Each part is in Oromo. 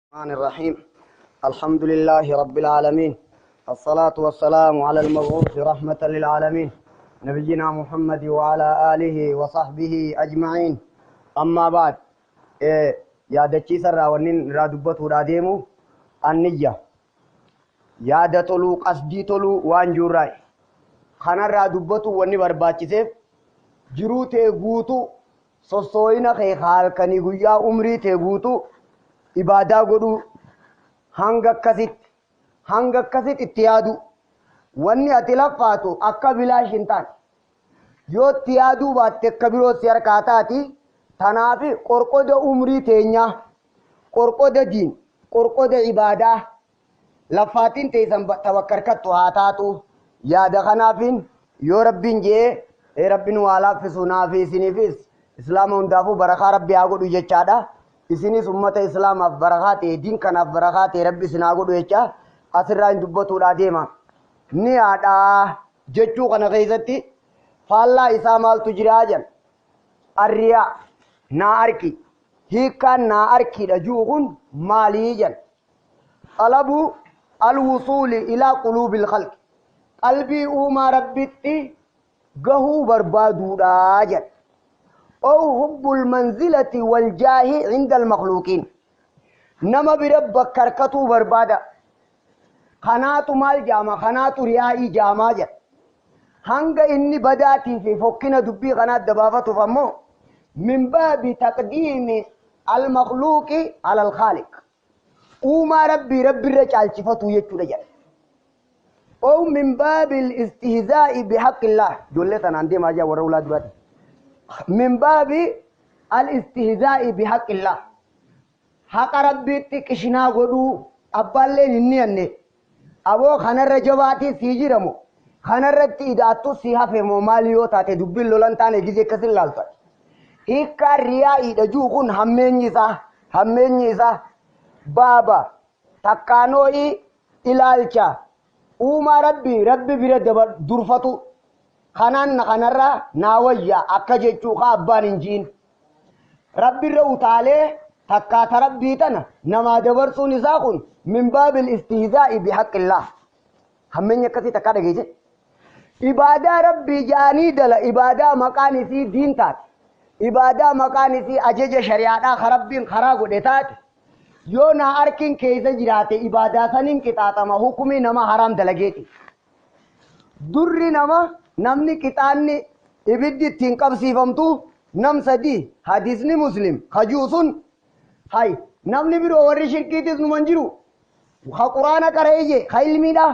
الرحمن الرحيم. الحمد لله رب العالمين، الصلاة والسلام على المبعوث رحمة للعالمين، نبينا محمد وعلى آله وصحبه أجمعين. أما بعد، yaadachiisa irraa wannin irraa dubbatuudha deemu anniyya, yaada toluu, qasdii toluu waan juurraa kanarraa dubbatu. Wanni barbaachiseef jiruu tee guutuu, sossooyina kee halkanii guyyaa, umrii tee guutuu ibaadaa godhuu, hanga akkasitti itti yaadu, wanni ati laffaatu akka bilaash hin taane, yoo itti yaaduu baatte akka biroo si harkaa taati. Tanaaf qorqoda umrii teenyaa, qorqoda diin, qorqoda ibaadaa laffaatiin teessan tawakkarkattu haa taatu. Yaada kanaafin yoo Rabbiin jee, Rabbiin waa laaffisu naafi isiniifis, Islaama hundaafuu barakaa Rabbi haa godhu jechaadha. Isinis ummata Islaamaaf barakaa ta'e, diin kanaaf barakaa ta'e Rabbi isin haa godhu jecha asirraa hin dubbatuudha deema. Ni haadhaa jechuu kana keessatti faallaa isaa maaltu jiraa jedhan? Arriyaa, naa arki. Hiikkaan naa arkiidha jiru kun maalii jedhan? طلب الوصول إلى قلوب الخلق, qalbii uumaa Rabbitti gahuu barbaaduudha jedha. أو حب المنزلة والجاه عند المخلوقين, nama bira bakka harkatuu barbaada. Kanaatu maal jaama? Kanaatu riyaa'ii jaamaa jedha. Hanga inni badaatii fi fokkina dubbii kanaat dabaafatuuf ammoo من باب تقديم المخلوق على الخالق, uumaa Rabbii Rabbi irra caalchifatu jechuudha jedha. أو من باب الاستهزاء بحق الله. Ijoollee tanaan deemaa jira, warra ulaa duraati. من باب الاستهزاء بحق الله, haqa Rabbiitti qishinaa godhuu. Abbaalleen hin niyanne aboo kanarra jabaatii sii jiramu, kanarratti idaattu sii hafemoo maali? Yoo taate dubbiin lolan taane gizee akkasin laalta. Hiikkaan riyaa'iidha juu kun hammeenyi isaa baaba takkaanoo'ii ilaalcha uumaa Rabbi Rabbi bira durfatu, kanaan kanarra naa wayya akka jechuu ka abbaan hin jiin. Rabbirra utaalee takkaata Rabbii tana namaa dabarsuun isaa kun من باب الاستهزاء بحق الله. Hammeenya akkasii takkaa dhageesse? Ibaadaa Rabbii jaanii dala, ibaadaa maqaan isii diin taate, ibaadaa maqaan isii ajaja shari'aadhaa ka Rabbiin karaa godhe taate, yoo naa arkin keessa jiraate ibaadaa saniin qixaaxama, hukumii nama haraam dalageeti. Durri nama namni qixaanni ibiddi ittiin qabsiifamtu nam sadii, hadiisni Muslim kajuu sun. Hay, namni biroo warri shirkiitis numan jiru, ka Quraana qara'ee, ka ilmiidha,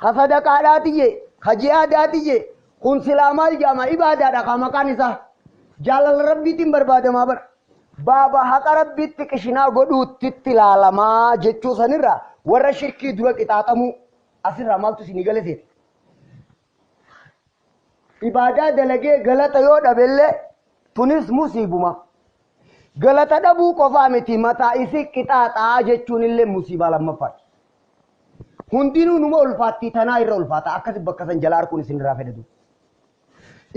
ka sadaqaadhaatiyye, ka jihaadaatiyye. Kun silaa maal jedhama? Ibaadaadha ka maqaan isaa jaalala Rabbiitiin barbaadamaa bara. Baaba haqa Rabbiitti qishinaa godhuuttitti ilaalamaa jechuu sanirraa warra shirkii dura qixaaxamuu. Asirraa maaltu isinii gale seete? Ibaadaa dalagee galata yoo dhabellee tunis musiibuma. Galata dhabuu qofaa miti, mataa isii qixaaxaa jechuun illee musiibaa lammaffaadha. Hundinuu numa ulfaattii, tanaa irra ulfaata. Akkasi bakka san jala arguun isin irraa fedhatu.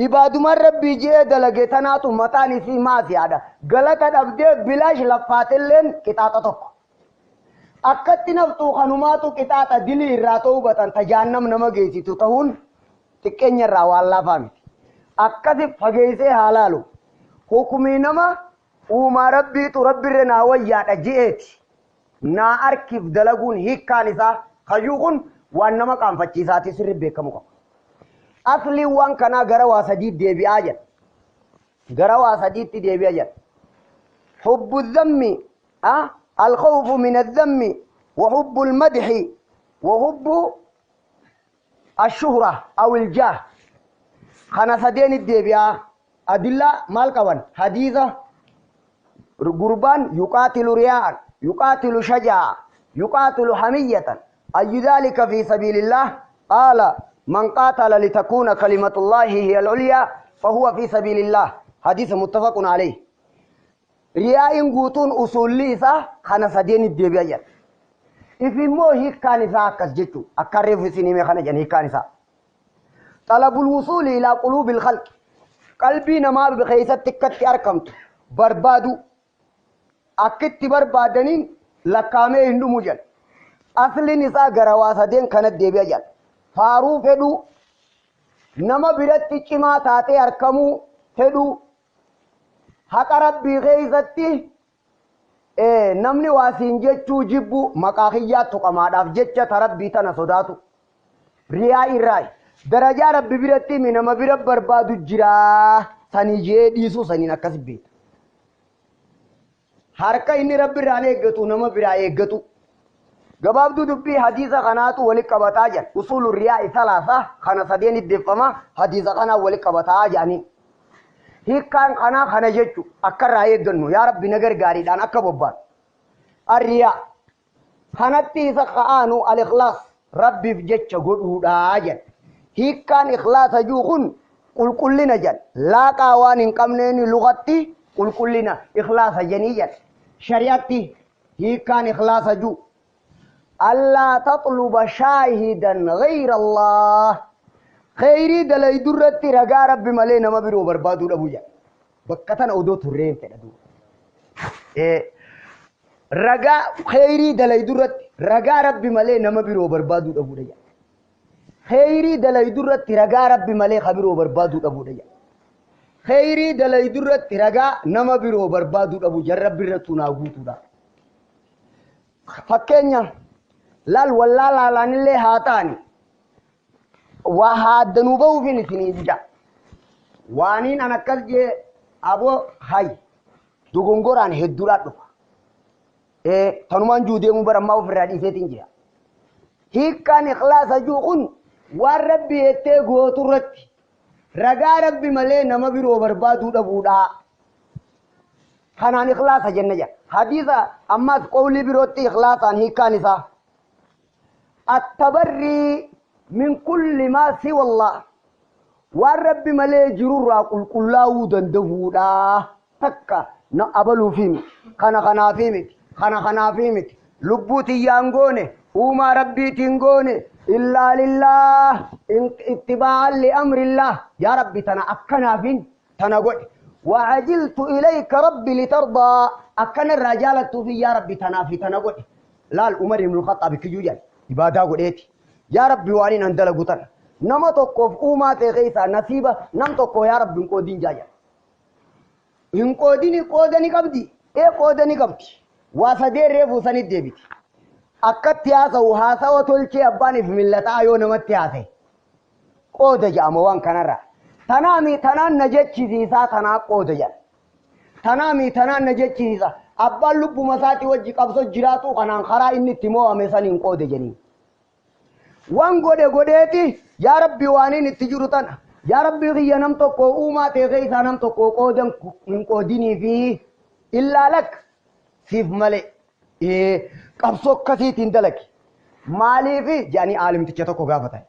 Ibaadumaan Rabbii jee dalage tanaatu mataan isii maasiyaadha. Galata dhabdee bilaash laffaatelleen qixaaxa tokko. Akkatti naftuu kanumaatu qixaaxa dilii irraa ta'uu batan tajaannam nama geessitu ta'uun xiqqeenya irraa waan laafaa miti. Akkasi fageessee haa laalu. Hukumii nama uumaa Rabbiitu Rabbirra naa wayyaadha je'eeti. Naa arkiif dalaguun hiikkaan isaa kayyuu kun waan nama qaanfachiisaati, sirri beekamu qaba. Asliin waan kanaa gara waa sadii deebi'aa jedha. Gara waa sadiitti deebi'a jedha. حب الذم, الخوف من الذم، وحب المدح، وحب الشهرة أو الجاه. Kana sadeen deebi'aa. Adillaa maal qaban? Hadiisa gurbaan يقاتل رياء، يقاتل شجاعة، يقاتل حمية، أي ذلك في سبيل الله؟ قال: من قاتل لتكون كلمة الله هي العليا فهو في سبيل الله. حديث متفق عليه. Riyaa'iin guutuun usulli isaa kana sadeen deebi'a jedha. If immoo hiikkaan isaa akkas jechuu akka reefu isin hime kana jedhan. Hiikkaan isaa طلب الوصول إلى قلوب الخلق, qalbii namaa keessatti akkatti argamtu barbaadu, akkitti barbaadaniin. Lakkaamee hin dhumu jedha. Asliin isaa gara waa sadeen kanatti deebi'a jedha. Faaruu fedhuu, nama biratti cimaa taatee argamuu fedhuu, haqa rabbii keessatti namni waa siin jechuu jibbu maqaa kiyyaa tuqamaadhaaf jecha ta rabbii tana sodaatu. Riyaa irraa darajaa rabbi biratti mi nama bira barbaadu jiraa sanii jee dhiisuu saniin akkas beekta. Harka inni rabbi irraan eeggatu nama biraa eeggatu. Gabaabduu dubbii hadiisa kanaatu walitti qabataa jira. Usuulu riyaa salaasa kana sadeen iddeeffama hadiisa kanaa walitti qabataa jedhanii. Hiikkaan kanaa kana jechu akka irraa eeggannu yaa rabbi na gargaariidhaan akka bobbaan. Arriyaa kanatti isa ka'aanu al-ikhlaas rabbiif jecha godhuudhaa jedha. Hiikkaan ikhlaasa jiru kun qulqullina jedha. Laaqaa waan hin qabneen lugatti qulqullina ikhlaasa jennii jedha. Shari'atti hiikkaan ikhlaasa jiru. Allaa taxluba shaahidan ghayra Allah. Kheyrii dalaydu irratti ragaa rabbi malee nama biroo barbaaduu dhabu jedha. Bakka tana odoo turreen fedha duuba. Ragaa kheyrii dalaydu irratti ragaa rabbi malee nama biroo barbaaduu dhabuudha jedha. Kheyrii dalaydu irratti ragaa rabbi malee ka biroo barbaaduu dhabuudha jedha. Kheyrii dalaydu irratti ragaa nama biroo barbaaduu dhabu jedha rabbi irrattuu naa guutuudha. Fakkeenya laal wallaa laalaanillee haa ta'ani. Waa haaddanuu bahuufin isinii jira. Waaniin an akkas jee aboo hay dogongoraan hedduudhaan dhufa. Tanumaan juu deemuu bara ammaa ofirraa dhiiseetiin jira. Hiikkaan ikhlaasa juu kun waan rabbi jettee gootu irratti ragaa rabbi malee nama biroo barbaaduu dhabuudha. Kanaan ikhlaasa jenna jedha. Hadiisa ammas qawlii birootti ikhlaasaan hiikkaan isaa. Attabarrii min kulli maa siwa Allah. Waan rabbi malee jirurraa qulqullaa'uu danda'uudha. Takka na abaluufi miti. Kana kanaafi miti. Kana kanaafi miti. Lubbuu tiyyaan goone uumaa rabbiitiin goone illaa lillaah ittibaa'an li amrillah. Yaa rabbi tana akkanaafin tana godhe. Wa'ajiltu ilayka rabbi litardaa akkana irraa jaalattuufi yaa rabbi tanaafi tana godhe. Laal Umar ibn Khattaab kiyyuu jedhe ibaadaa godheeti. Yaa rabbi waan hin dalagu tana. Nama tokkoof uumaa ta'e keessaa nasiiba nam tokko yaa rabbi hin qoodin jaa jedha. Hin qoodini qoodani qabdi. Ee qoodani qabdi. Waa sadeen reefuu sanitti deebiti. Akkatti haasa'u haasawa tolchee abbaaniif millataa yoo namatti haasa'e. Qooda jedhama waan kanarraa. Tanaami tanaan na jechisiisaa tanaa qooda jedha. Tanaami tanaan na jechisiisa. Abbaan lubbuma isaatii wajji qabsoo jiraatu kanaan karaa inni itti mo'ame saniin qooda jedhanii. Waan godhe godheeti yaa rabbi waan inni itti jiru tana. Yaa rabbi kiyya nam tokko uumaa ta'e keessaa nam tokko qoodan hin qoodinii fi illaa lak siif malee qabsoo akkasiitiin dalagi. Maaliif jedhanii aalimticha tokko gaafatan.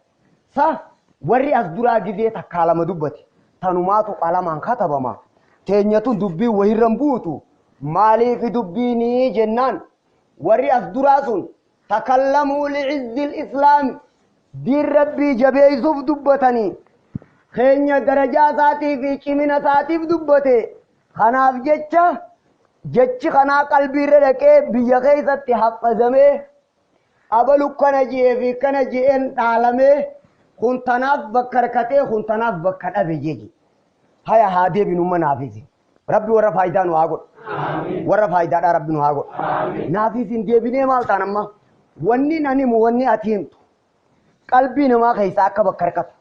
Sa warri as duraa gizee takkaa lama dubbate tanumaatu qalamaan katabama. Teenyatun dubbiin wahirran buutu maaliif dubbiinii jennaan warri as duraa sun takallamuu li'izzil islaami diin rabbii jabeessuuf dubbatanii keenya darajaa isaatii fi cimina isaatiif dubbate. Kanaaf jecha jechi kanaa qalbiirra dhaqee biyya keessatti haffazamee abalu kana je'ee fi kana je'een dhaalamee kun tanaaf bakka harkatee kun tanaaf bakka dhabe jeji. Haya haa deebinu manaafisi. Rabbi warra faayidaa nu haa godhu. Warra faayidaadhaa rabbi nu haa godhu. Naafis hin deebinee maal ta'an amma wanni nan himu wanni ati himtu qalbii namaa keessaa akka bakka harkatu.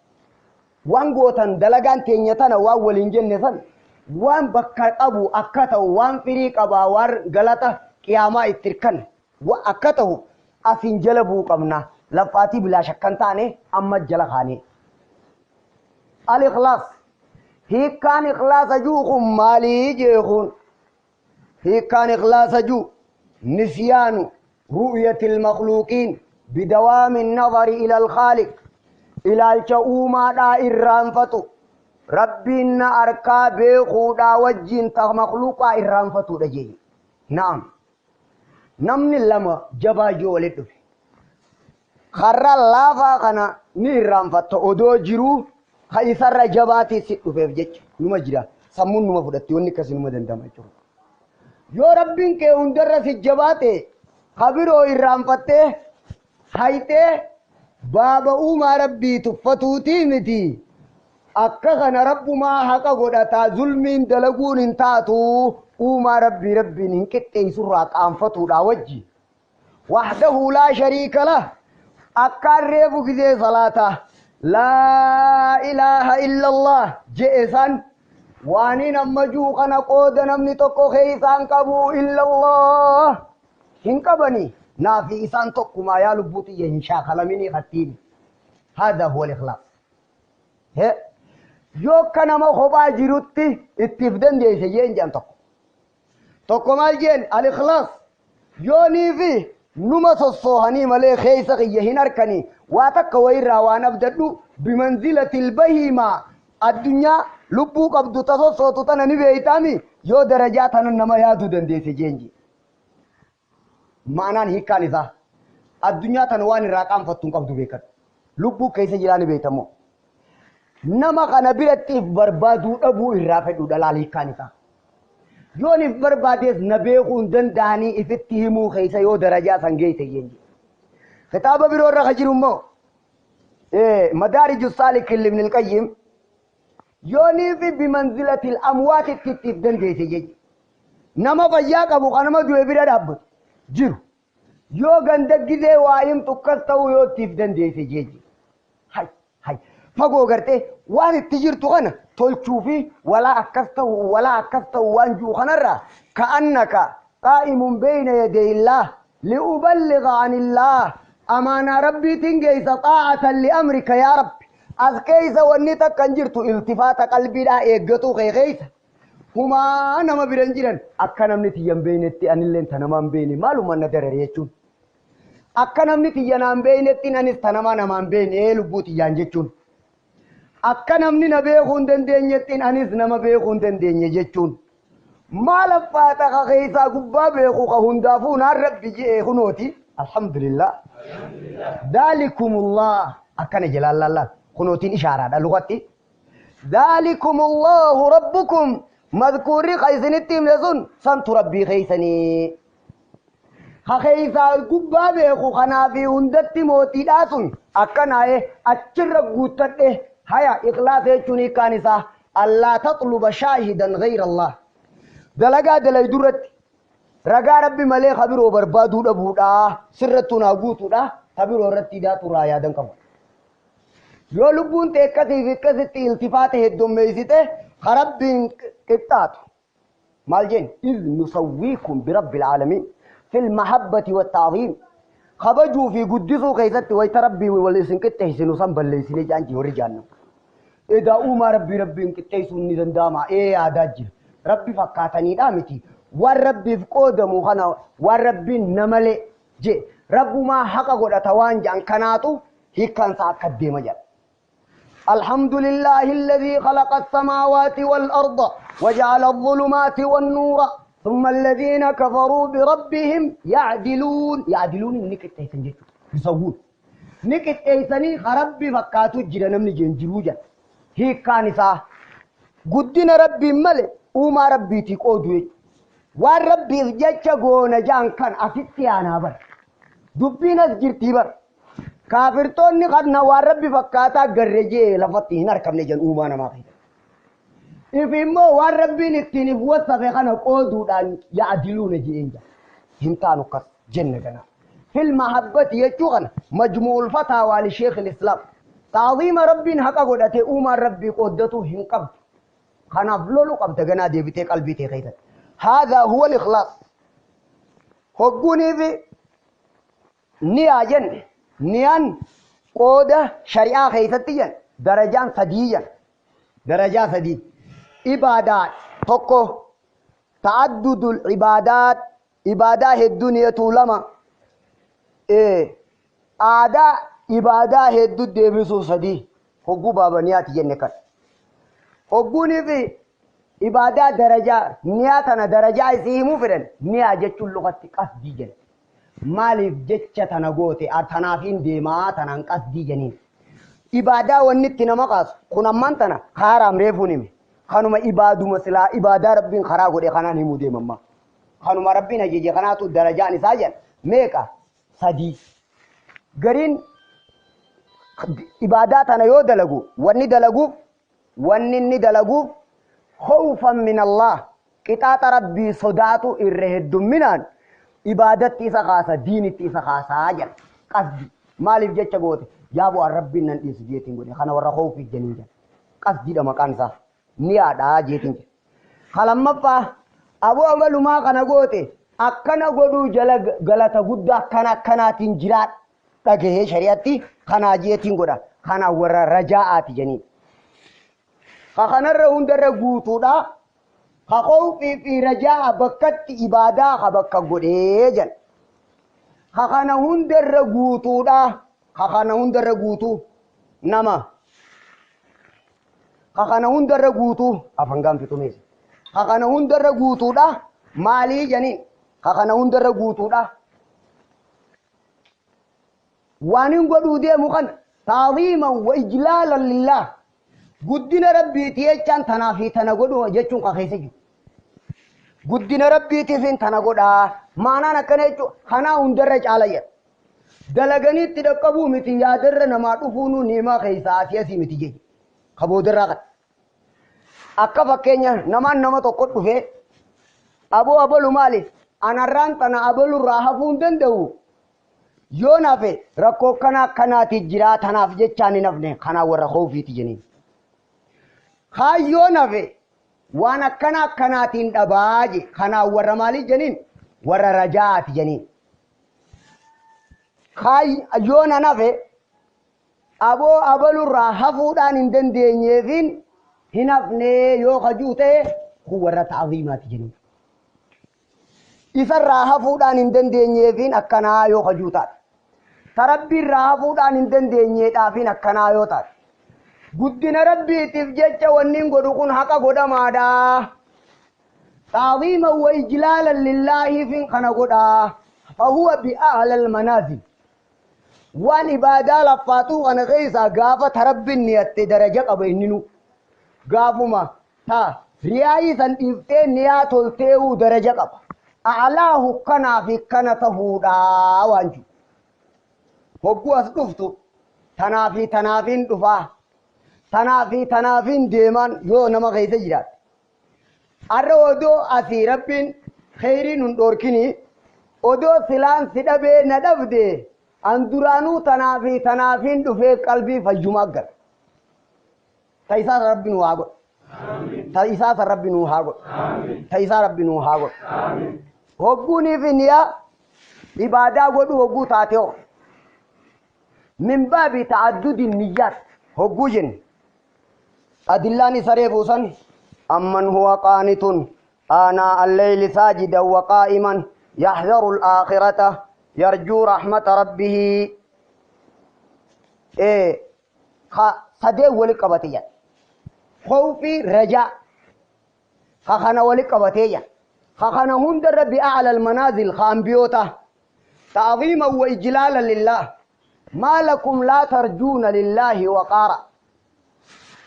Waan gootan dalagaan teenya tana waan waliin jenne san waan bakka qabu akka ta'u waan firii qabaa waan galata qiyaamaa itti hirkan akka ta'u asiin jala bu'uu qabna. Laffaatii bilaash akkan taane amma jala kaane. Al-ikhlaas hiikkaan ikhlaasa juu kun maalii jeekuun hiikkaan ikhlaasa juu nisyaanu ru'yatil makhluuqiin bidawaami nadari ila al-khaaliq ilaalcha uumaadhaa irraanfatu rabbiin na arkaa beekuudhaa wajjin ta makhluuqaa irraanfatudha jee. Na'am. Namni lama jabaa yoo walitti dhufe karra laafaa kana ni irraanfatta odoo jiruu ka isarra jabaatii si dhufeef jecha numa jira sammuun numa fudhatti wanni akkasii numa danda'ama jechuudha. Yoo rabbiin kee hundarra si jabaate Ka biroo irraanfattee hayxee baaba uumaa Rabbii tuffatuutii miti. Akka kana Rabbumaa haqa godhataa, zulmiin dalaguun hin taatu. Uumaa Rabbii Rabbiin hin qixxeessurraa qaanfatuudha wajji. Wahdahu laa shariika lah. Akkaan reefu gizee salaataa laa ilaaha illallah je'e san, waaniin amma juu kana qooda namni tokko keeysaan qabu, illallah hin qabani, naafi isaan tokkumaa, yaa lubbuu tiyya hin shaakalaminii kattiin. Hada huwa al-ikhlaas. He yoo akka nama kophaa jirutti ittiif dandeesse jeen jedhan. Tokko tokko maal jeen? Al-ikhlaas yoonii fi numa sossoohanii malee keeysa kiyya hin arkanii, waa takka wayirraa waan abdadhu, bimanzilatil bahiimaa, addunyaa lubbuu qabdu ta sossootu tana ni beeytaami, yoo darajaa tana nama yaaduu dandeesse jeenji. Ma'anaan hiikkaan isaa addunyaa tana waan irraa qaanfattu hin qabdu, beekadhu. Lubbuu keessa jiraa ni beektamoo. Nama kana biratti if barbaaduu dhabuu irraa fedhuudha laal hiikkaan isaa. Yoon if barbaadees na beekuu hin danda'anii ifitti himuu keessa yoo darajaa san geesse jeenji. Kitaaba biroo irra ka jiru immoo Madaariju Saalikin Ibn al-Qayyim, yoonii fi bimanzilatil amwaatitti itti if dandeesse jechi. Nama fayyaa qabu kan nama du'e bira dhaabbatu jiru. Yoo ganda gizee waa himtu akkas ta'uu yoo itti if dandeesse jechi. Hay hay, fagoo gartee waan itti jirtu kana tolchuu fi walaa akkas ta'u, walaa akkas ta'u waan jiru kanarraa, ka'annaka qaa'imun beeyna yadeyillaah li'uballigha anillaah, amaanaa Rabbiitiin geessa, xaa'atan li'amrika yaa Rabbi. As keessa wanni takka hin jirtu, iltifaata qalbiidhaa eeggatuu kee keessa humaa nama bira hin jiran, akka namni tiyya hin beeynetti anilleen ta namaa hin beeyne maaluma na darare jechuun, akka namni tiyya naan beeynetti anis ta namaa namaan beeyne lubbuu tiyyaan jechuun, akka namni na beekuu hin dandeenyettiin anis nama beekuu hin dandeenye jechuun, maal affaata ka keessaa gubbaa beeku ka hundaafuu naan Rabbi je'e kunooti. Alhamdulillah, dhaalikumullah akkana jelaan laallaan kunootiin ishaaraadha lugatti. Dhaalikumullahu rabbukum, madkuurri ka isinitti himne sun santu Rabbii keeysanii ka keessaa gubbaa beeku kanaafi hundatti mootiidhaa sun akkanaaye achirra guuttadhe. Haya, ikhlaasa jechuun hiikkaan isaa allaa taxluba shaahidan gayra Allah, dalagaa dalay duratti ragaa Rabbi malee ka biroo barbaaduu dhabuudha, sirrattuu naa guutuudha, ka biroo irratti hidhaatu irraa yaadan qabu. Yoo lubbuun ta'e akkasiif akkasitti iltifaata heddummeessite ka Rabbiin qixxaatu maal jeen? Iz nusawwiikum birabbil aalamiin fil mahabbati watta'ziim, kabajuu fi guddisuu keessatti wayita Rabbii wal isin qixxeessinu san balleessine jaanji warri jaannam. Edaa uumaa Rabbii Rabbiin qixxeessuun ni danda'ama ee yaadaa jira. Rabbi fakkaataniidha miti. Waan Rabbiif qoodamu kana, waan Rabbiin namalee je Rabbumaa haqa godhata waan jedhan kanaatu hiikkaan isaa akka deema jedha. الحمد لله الذي خلق السماوات والأرض وجعل الظلمات والنور ثم الذين كفروا بربهم يعدلون. يعدلون نكت جيتو يسوون نكت ايسني ربي فكاتو جرا نمني جنجرو جا. هي كان إسا guddina Rabbiin malee uumaa Rabbiitii qoodu jechuudha. Waan Rabbiif jecha goona jaan kan asitti aanaa bara. Dubbiin as jirtii bara. Kaafirtoonni kana waan Rabbi fakkaataa garree jee lafatti hin argamne jedhan uumaa namaa keessa. If immoo waan Rabbiin ittiin if wasafe kana qooduudhaan yaadiluuna jeen jaa. Hin taanu akkas jenne kana. Fil mahabbati jechuu kana majmu'ul fataawaa li Sheekh Islaam. Ta'ziima Rabbiin haqa godhate uumaan Rabbii qooddatu hin qabdu. Kanaaf lolu qabda ganaa deebitee qalbii ta'e keessatti. Haadhaa huwa al-ikhlaas. Hogguunii fi niyaa jenne, niyaan qooda shari'aa keessatti jenne darajaan sadii jenne. Darajaa sadii. Ibaadaa tokko ta'addudul ibaadaat, ibaadaa hedduu niyatuu. Lama, aadaa ibaadaa hedduu deebisuu. Sadii, hogguu baabaniyaati jenne kan. Hogguunii fi ibaadaa darajaa niyaa tana darajaa isii himuu fedhan, niyaa jechuun lukatti qasdii jenna. Maaliif jecha tana goote? Tanaaf hin deemaa, tanaan qasdii jeniin. Ibaadaa wanni itti nama kaasu kun ammaan tana haaraam reefuun hime. Kanuma ibaaduma silaa ibaadaa Rabbiin karaa godhe kanaan himuu deemamma. Kanuma Rabbiin ajaje kanaatu darajaan isaa jedha. Meeqa? Sadii. Gariin ibaadaa tana yoo dalagu wanni dalaguuf wanni inni dalaguuf khawfan min Allah, qixaaxa Rabbii sodaatu irra heddumminaan ibaadatti isa kaasa, diinitti isa kaasaa jedha. Qasdi maaliif jecha goote? Yaa bu'aan Rabbiin nan dhiisu jeetiin godhe. Kana warra khawfiif jeniin jedha. Qasdiidha maqaan isaa, niyaadha jeetiin jedha. Kalammaffaa, aboo amalumaa kana goote akkana godhuu jala galata guddaa akkana akkanaatiin jiraadha dhagahee shari'atti kanaa jeetiin godha. Kana warra rajaa'aati jeniin. Ka kanarra hundarra guutuudha. Ka khawfii fi rajaa'a bakkatti ibaadaa ka bakka godhee jedha. Ka kana hundarra guutuudha. Ka kana hundarra guutuu nama. Ka kana hundarra guutuu afan gaanfitu meesi. Ka kana hundarra guutuudha maalii jeniin. Ka kana hundarra guutuudha. Waan hin godhuu deemu kana ta'ziiman wa ijlaalan lillah, guddina Rabbiiti jechaan tanaa fi tana godhuu jechuun ka keessa jiru. Guddina Rabbiitiif tana godhaa. Maanaan akkana jechuun kanaa hundarra caala jedha. Dalaganii itti dhaqqabuu miti, yaadarra namaa dhufuunuu niimaa keessaa asii asii miti jechuudha. Ka boodarraa kana. Akka fakkeenya namaan nama tokko dhufee aboo abalu maali? Anarraan tana abalurraa hafuu hin danda'u. Yoo nafe rakkoo akkana akkanaati jira, tanaaf jechaan hin hafne, kanaa warra khawfiiti jeniin. Kaayyoo nafe waan akkana akkanaatiin dhabaa je, kanaa warra maalii jeniin? Warra rajaa'aati jeniin. Yoo na nafe aboo abalurraa hafuudhaan hin dandeenyeefin hin hafne yoo kajuu ta'e, kun warra ta'ziimaati jeniin. Isarraa hafuudhaan hin dandeenyeefin akkanaa yoo kajuu taate. Ta Rabbiirraa hafuudhaan hin dandeenyeedhaafin akkanaa yoo taate. Guddina Rabbiitiif jecha wanni hin godhu kun haqa godhamaadha. Ta'ziiman wa ijlaalan lillaahiifin kana godhaa. Fahuwa bi'a'lal manaazil. Waan ibaadaa laffaatuu kana keessaa gaafa ta Rabbiin niyatte daraja qaba inninu. Gaafuma ta riyaayii san dhiiftee niyaa toltee'uu daraja qaba. A'laahu kanaa fi kana tahuudhaa waan jiru. Hogguu as dhuftu tanaa fi tanaafiin dhufaa. Tanaa fi tanaafiin deemaan yoo nama keessa jiraate. Arra odoo asii Rabbiin kheyrii nun dhoorkinii odoo silaan si dhabee na dhabde an duraanuu tanaa fi tanaafiin dhufee qalbii fayyumaa gala. Ta isaa Rabbi nu haa godhu. Ta isaa san Rabbi nu haa godhu. Ta isaa Rabbi nu haa godhu. Hogguunii fi niyaa ibaadaa godhu hogguu taate hoo. Min baabi ta'addudi niyyaat hogguu jenne. Adillaan isa reebuu san amman huwa qaanitun aanaa alleyli saajidan wa qaa'iman yaxdaru al-aakhirata yarjuu rahmata rabbihi. Ka sadeen wali qabate jedha. Khawfii rajaa ka kana wali qabatee jedha. Ka kana hundarra bi'a'la al-manaazil ka ambiyoota ta'ziiman wa ijlaalan lillah maa lakum laa tarjuuna lillaahi waqaara.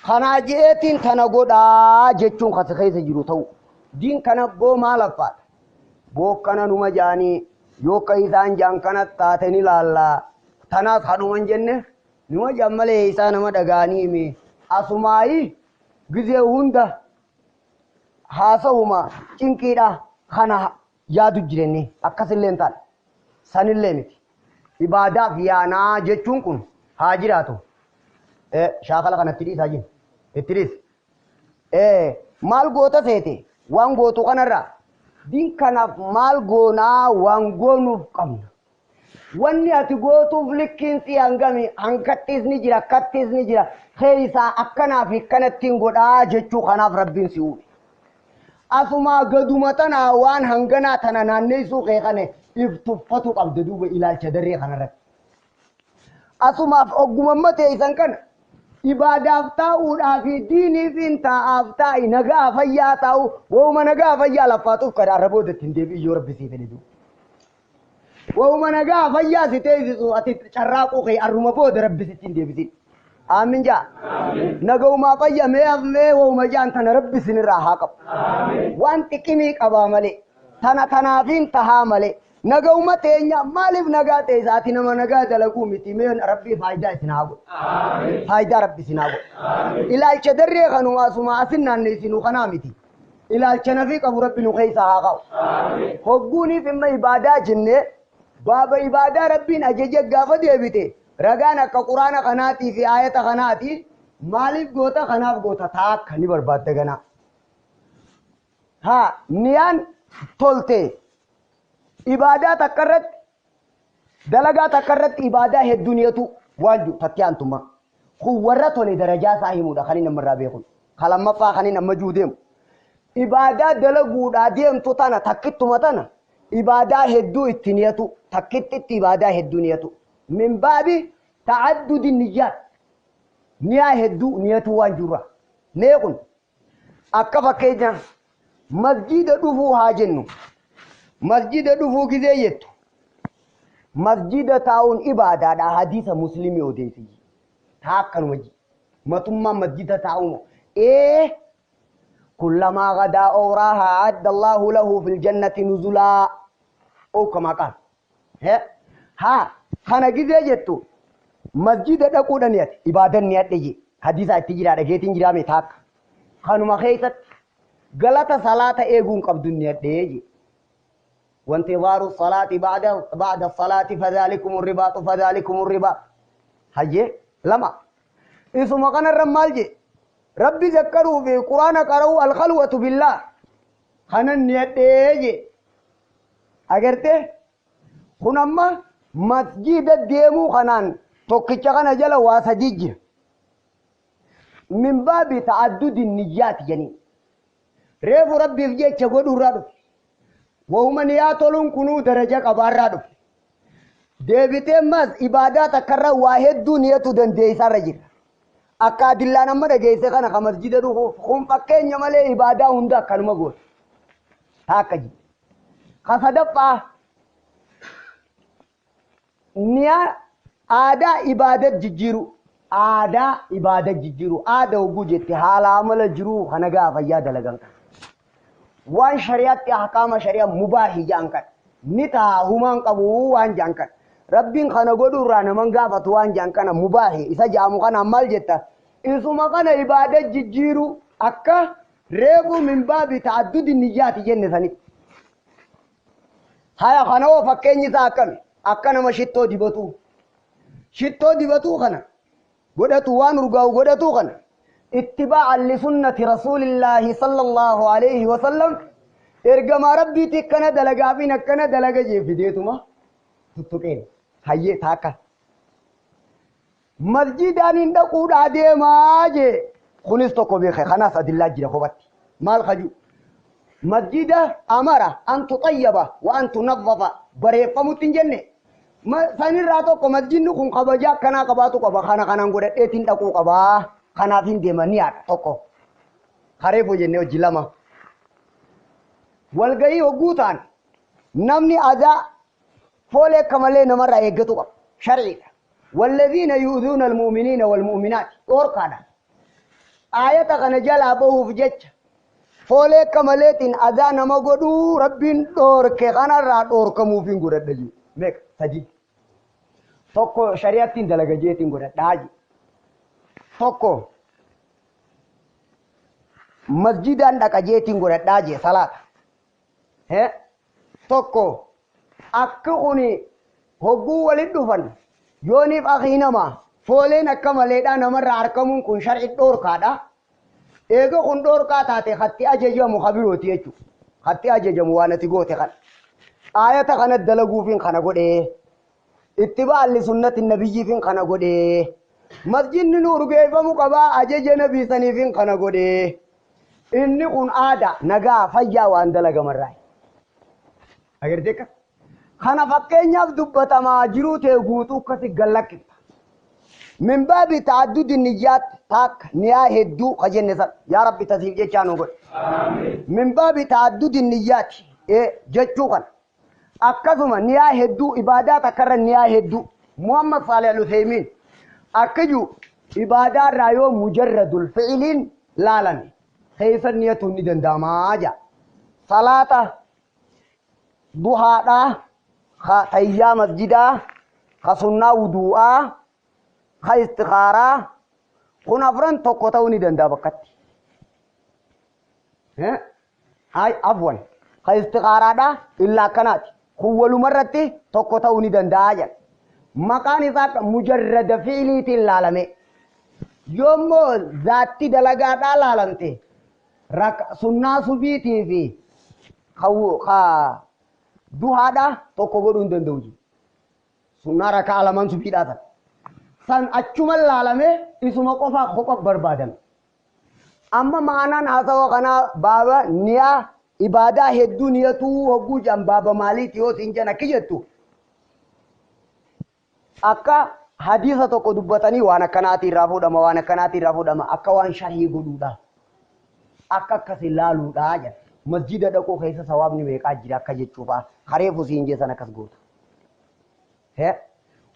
Kanaa je'eetiin tana godhaa jechuun kasa keessa jiru ta'u. Diin kana boo maal affaadha? Bookkana numa jaanii yoo akka isaan jaan kana taate ni laallaa. Tanaas hadhuman jenne numa jaan malee isaa nama dhagaanii hime. Asumaayi gizee hunda haasawuma cinqiidha kana yaadu jirenne akkasillee hin taane. Sanillee miti. Ibaadaaf yaanaa jechuun kun haa jiraatu. Shaakala kanatti dhiisaa jiru. Itti dhiisi. Maal goota seete waan gootu kanarraa diin kanaaf maal goonaa waan goonuuf qabna. Wanni ati gootuuf likkiinsi hangami hankattis ni jira akkattis ni jira keessaa akkanaa fi kanattiin godhaa jechuu kanaaf Rabbiin si uume. Asumaa gaduma tanaa waan hanganaa tana naanneessuu kee kana if tuffatu qabda duuba ilaalcha daree kanarratti. Asumaaf oggumamma teessan kana ibaadaaf taa'uudhaa fi diiniif hin taa'aaf taa'i nagaa fayyaa taa'u waa'uma nagaa fayyaa laffaatuuf kana arra boodatti hin deebi'in yoo Rabbi sii fedhe duuba. Waa'uma nagaa fayyaa si teessisu ati carraaquu kee arruma booda Rabbi sitti hin deebisin. Aamin jaa. Nagaumaa fayya mee hafmee waa'uma jaan tana Rabbi sinirraa haa qabu. Waan xiqimii qabaa malee tana tanaafiin tahaa malee. Nagauma teenya maaliif nagaa ta'e isaati nama nagaa dalaguu miti mee rabbii faayidaa isin haa godhu. Faayidaa rabbi isin haa godhu. Ilaalcha darree kanuma asuma asin naanneessinu kanaa miti. Ilaalcha nafii qabu rabbi nu keessa haa qabu. Hogguuniif imma ibaadaa jennee baaba ibaadaa rabbiin ajaja gaafa deebite ragaan akka quraana kanaatii fi aayata kanaati maaliif goota kanaaf goota taakka ni barbaadda ganaa. Haa niyaan tolte ibaadaa takka irratti dalagaa takka irratti ibaadaa hedduu niyatu waan jiru tattee aantummaa. Kun warra tole darajaa isaa himuudha kan inni namarraa beekun. Ka lammaffaa kan inni amma juu deemu. Ibaadaa dalaguudhaa deemtu tana takkittuma tana ibaadaa hedduu itti niyatu takkittitti ibaadaa hedduu niyatu. Min baabi ta'addudi niyyaat. Niyaa hedduu niyatu waan jirra. Mee kun akka fakkeenya masjiida dhufuu haa jennu. Masjiida dhufuu gizee jettu. Masjiida taa'uun ibaadaadha hadiisa muslimii odeessi. Taa akkanuma ji. Matummaan masjiida taa'uun ee kullamaa gadaa awraahaa a'adda Allahu lahu fil jannati nuzulaa. Oo kamaa qaala. Haa kana gizee jettu masjiida dhaquudha niyate ibaadan niyadhe jee hadiisa itti jiraa dhageetiin jiraa mee taakka. Kanuma keessatti galata salaata eeguun qabdu niyadhee jee. وانتظار الصلاة بعد الصلاة فذلكم الرباط فذلكم الرباط هجي لما اسمه كان الرمال جي ربي ذكروا في القرآن قرأوا الخلوة بالله خنن يدي أجرته خنما مسجد الديمو خنان توكيتشا خنا جلا واسجيج من باب تعدد النيات يعني ريف ربي في جيتش قدو رادو وهم نياتولون كنو درجة قبار رادو ديبتين ماز إبادات كرا واحد دنيا دندي سارجر akka adillaan amma dhageesse kana ka masjida dhufuuf kun fakkeenya malee ibaadaa hunda akkanuma goota. Taakka ji. Ka sadaffaa niyaa aadaa ibaadat jijjiiru. Aadaa ibaadat jijjiiru. Aada hogguu jette haala amala jiruu kana gaafa fayyaa dalagan kana. Waan shari'aatti ahkaama shari'aa mubaahi jedhan kana. Ni ta'a humaan qabu waan jedhan kana. Rabbiin kana godhu irraa naman gaafatu waan jedhan kana mubaahi isa jedhamu kanaan maal jetta? Isuma kana ibaada jijjiiru akka reefu min baabi ta'addudi niyyaati jenne sanitti. Haya kana hoo fakkeenyi isaa akkami? Akka nama shittoo dibatuu. Shittoo dibatuu kana godhatu waan urgaa'u godhatuu kana ittibaacan lisunnati rasuulillaahi sallallahu alayhi wasallam ergamaa rabbiitti akkana dalagaafiin akkana dalaga jee fideetuma tuttuqeen hayyee taakka. Masjidaan hin dhaquudhaa deemaa jee kunis tokko beeke kanaas adillaa jira kophatti maal kaju masjida amara an tuxayyaba wa an tunazzafa bareeffamutti hin jenne sanirraa tokko masjidni kun kabajaa akkanaa qabaatu qaba kana kanaan godhadheetiin dhaquu qabaa kanaaf hin deema ni yaada tokko kareefuu jennee hojii lama walgahii hogguu ta'an namni adaa foolee akka malee namarraa eeggatu qaba sharciidha. والذين يؤذون المؤمنين والمؤمنات أوركانا آية كان جلا بوه في جتش فولي كمالتين أذان ما قدو ربين دورك أنا را دورك موفين قرد دجي ميك سجي توكو شريعتين دلقة جيتين قرد داجي توكو مسجدان دقا جيتين قرد داجي صلاة ها توكو أكوني هقو ولدفن yooniif akii nama fooleen akka maleedhaa namarraa argamuun kun sharci dhoorkaadha. Eega kun dhoorkaa taate hatti ajajamu kabirooti jechuudha. Hatti ajajamu waan ati goote kana. Aayata kana dalaguufiin kana godhee. Ittibaalli sunnati nabiyyiifiin kana godhee. Masjidni nu urgeeffamu qabaa ajaja nabii saniifiin kana godhee. Inni kun aadaa nagaa fayyaa waan dalagamarraa. Agartee akka? Kana fakkeenyaaf dubbatamaa jiruu ta'e guutuu akkasi gallakkifta. Min baabi ta'addudi niyyaat taakka niyaa hedduu ka jenne san yaa rabbi tasiif jechaa nu godhe. Min baabi ta'addudi niyyaati jechuu kana. Akkasuma niyaa hedduu ibaadaa takkarra niyaa hedduu Muhammad Saalih Al-Uthaymiin akka jiru ibaadaa irraa yoo mujarradul fi'iliin laalame keessa niyatuun ni danda'amaa jaa. Salaata duhaadhaa Ka tayyaa masjidaa, ka sunnaa wuduu'aa, ka istikhaaraa kun afran tokko ta'uu ni danda'a bakkatti. Hay afwan ka istikhaaraadha illaa akkanaati. Kun walumarratti tokko ta'uu ni danda'a jedha. Maqaan isaa mujarrada fiiliitiin laalame. Yoommoo zaatti dalagaadhaa laalamte sunnaa subiitii fi ka duhaadha tokko godhuu hin danda'u jiru. Sunnaa rakaa lamaan subiidhaa tan. San achuma laalame isuma qofaa kopha barbaadame. Amma ma'anaan haasawa kanaa baaba niyaa ibaadaa hedduu niyatuu hogguu jedhan baaba maaliiti yoo siin jedhan akki jettu. Akka hadiisa tokko dubbatanii waan akkanaatii irraa fuudhama waan akkanaatii irraa fuudhama akka waan sharhii godhuudha. Akka akkas ilaaluudha jedha. Masjida dhaquu keessa sawaabni meeqaa jira akka jechuufaa kareefu siin jeessan akkas goota.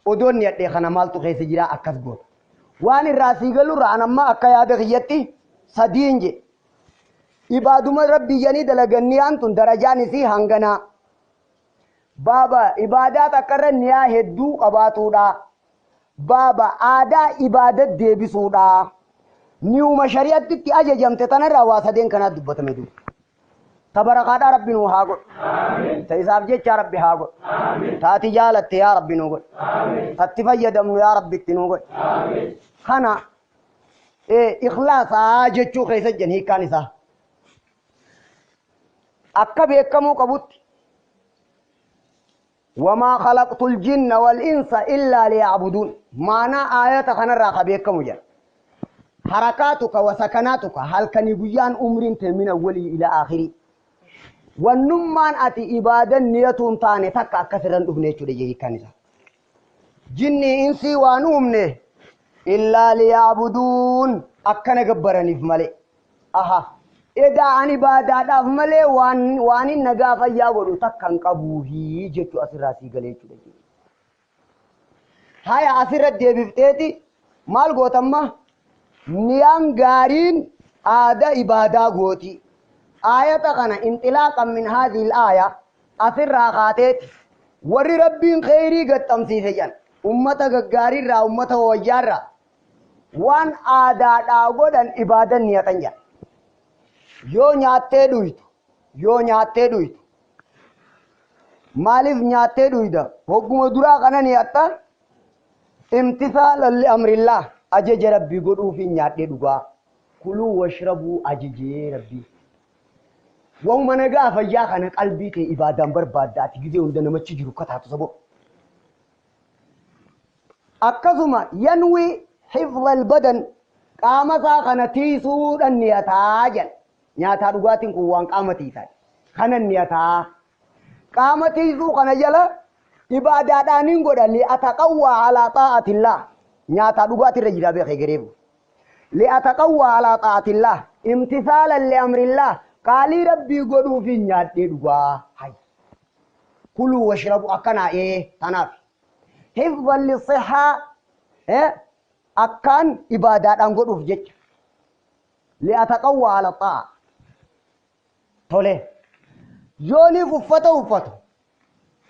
Odoon niyadhee kana maaltu keessa jira akkas goota. Waan irraa sii galurraa an amma akka yaada kiyyatti sadiin je. Ibaaduma rabbiyyanii dalagan niyaan tun darajaan isii hanganaa. Baaba ibaadaa takkarra niyaa hedduu qabaatuudha. Baaba aadaa ibaadat deebisuudha. Niyuma shari'atti itti ajajamte tanarraa waa sadeen kanaat dubbatame duuba. Tabarakaadhaa rabbi nuu haa godhu. Ta isaaf jecha rabbi haa godhu. Taati jaalatte yaa rabbi nuu godhu. Tatti fayyadamnu yaa rabbi itti nuu godhu. Kana ikhlaasaa jechuu keessa jiran hiikkaan isaa. Akka beekamuu qabutti wamaa khalaqtul jinna wal insa illaa liya'buduun maanaa aayata kanarraa ka beekamu jedha. Harakaatuka wa sakanaatuka halkanii guyyaan umriin tee min awwalii ila aakhirii. Wannummaan ati ibaadan niyatuun taane takka akkasirran dhufne jechuudha hiikkaan isaa. Jinni insii waan uumne illaa liya'buduun akkana gabbaraniif malee. Aha. Edaa ani ibaadaadhaaf malee waan inni nagaa fayyaa godhu takka hin qabuufi jechuu asirraa sii galee jechuudha. Haya asirra deebifteeti maal gootamma? Niyaan gaariin aadaa ibaadaa gooti. Aayata kana inxilaaqan min haadhiil aaya asirraa kaateeti. Warri rabbiin kheyrii gaxxamsiise jedhan ummata gaggaariirraa ummata wayyaarraa waan aadaadhaa godhan ibaadan niyatan jedhan. Yoo nyaattee dhuytu yoo nyaattee dhuytu maaliif nyaattee dhuyda? Hogguma duraa kana niyatta imtisaalan li amrillah ajaja rabbii godhuufi nyaadhee dhugaa. Kuluu washrabuu ajajee rabbii. Waanuma nagaa fayyaa kana qalbii ta'e ibaadaan barbaadda ati gizee hunda namachi jiru akka taatu saboo. Akkasuma yanwi hifdhal badan qaama isaa kana tiisuudhaan niyataa jedha. Nyaataa dhugaatiin kun waan qaama tiisaa. Kana niyataa. Qaama tiisuu kana jala ibaadaadhaan hin godha li'ataqawwaa alaa xaa'atillaa. Nyaataa dhugaatii irra jira beekee gareebu. Li'ataqawwaa alaa xaa'atillaa. Imtisaalan li'amrillaa. Qaalii rabbii godhuufi nyaadhee dhugaa. Hay. Kuluu washrabu akkanaa tanaaf. Hifdhan lissihaa akkaan ibaadaadhaan godhuuf jecha. Li'ataqawwaa alaa xaa'a. Tole. Yooniif uffata uffatu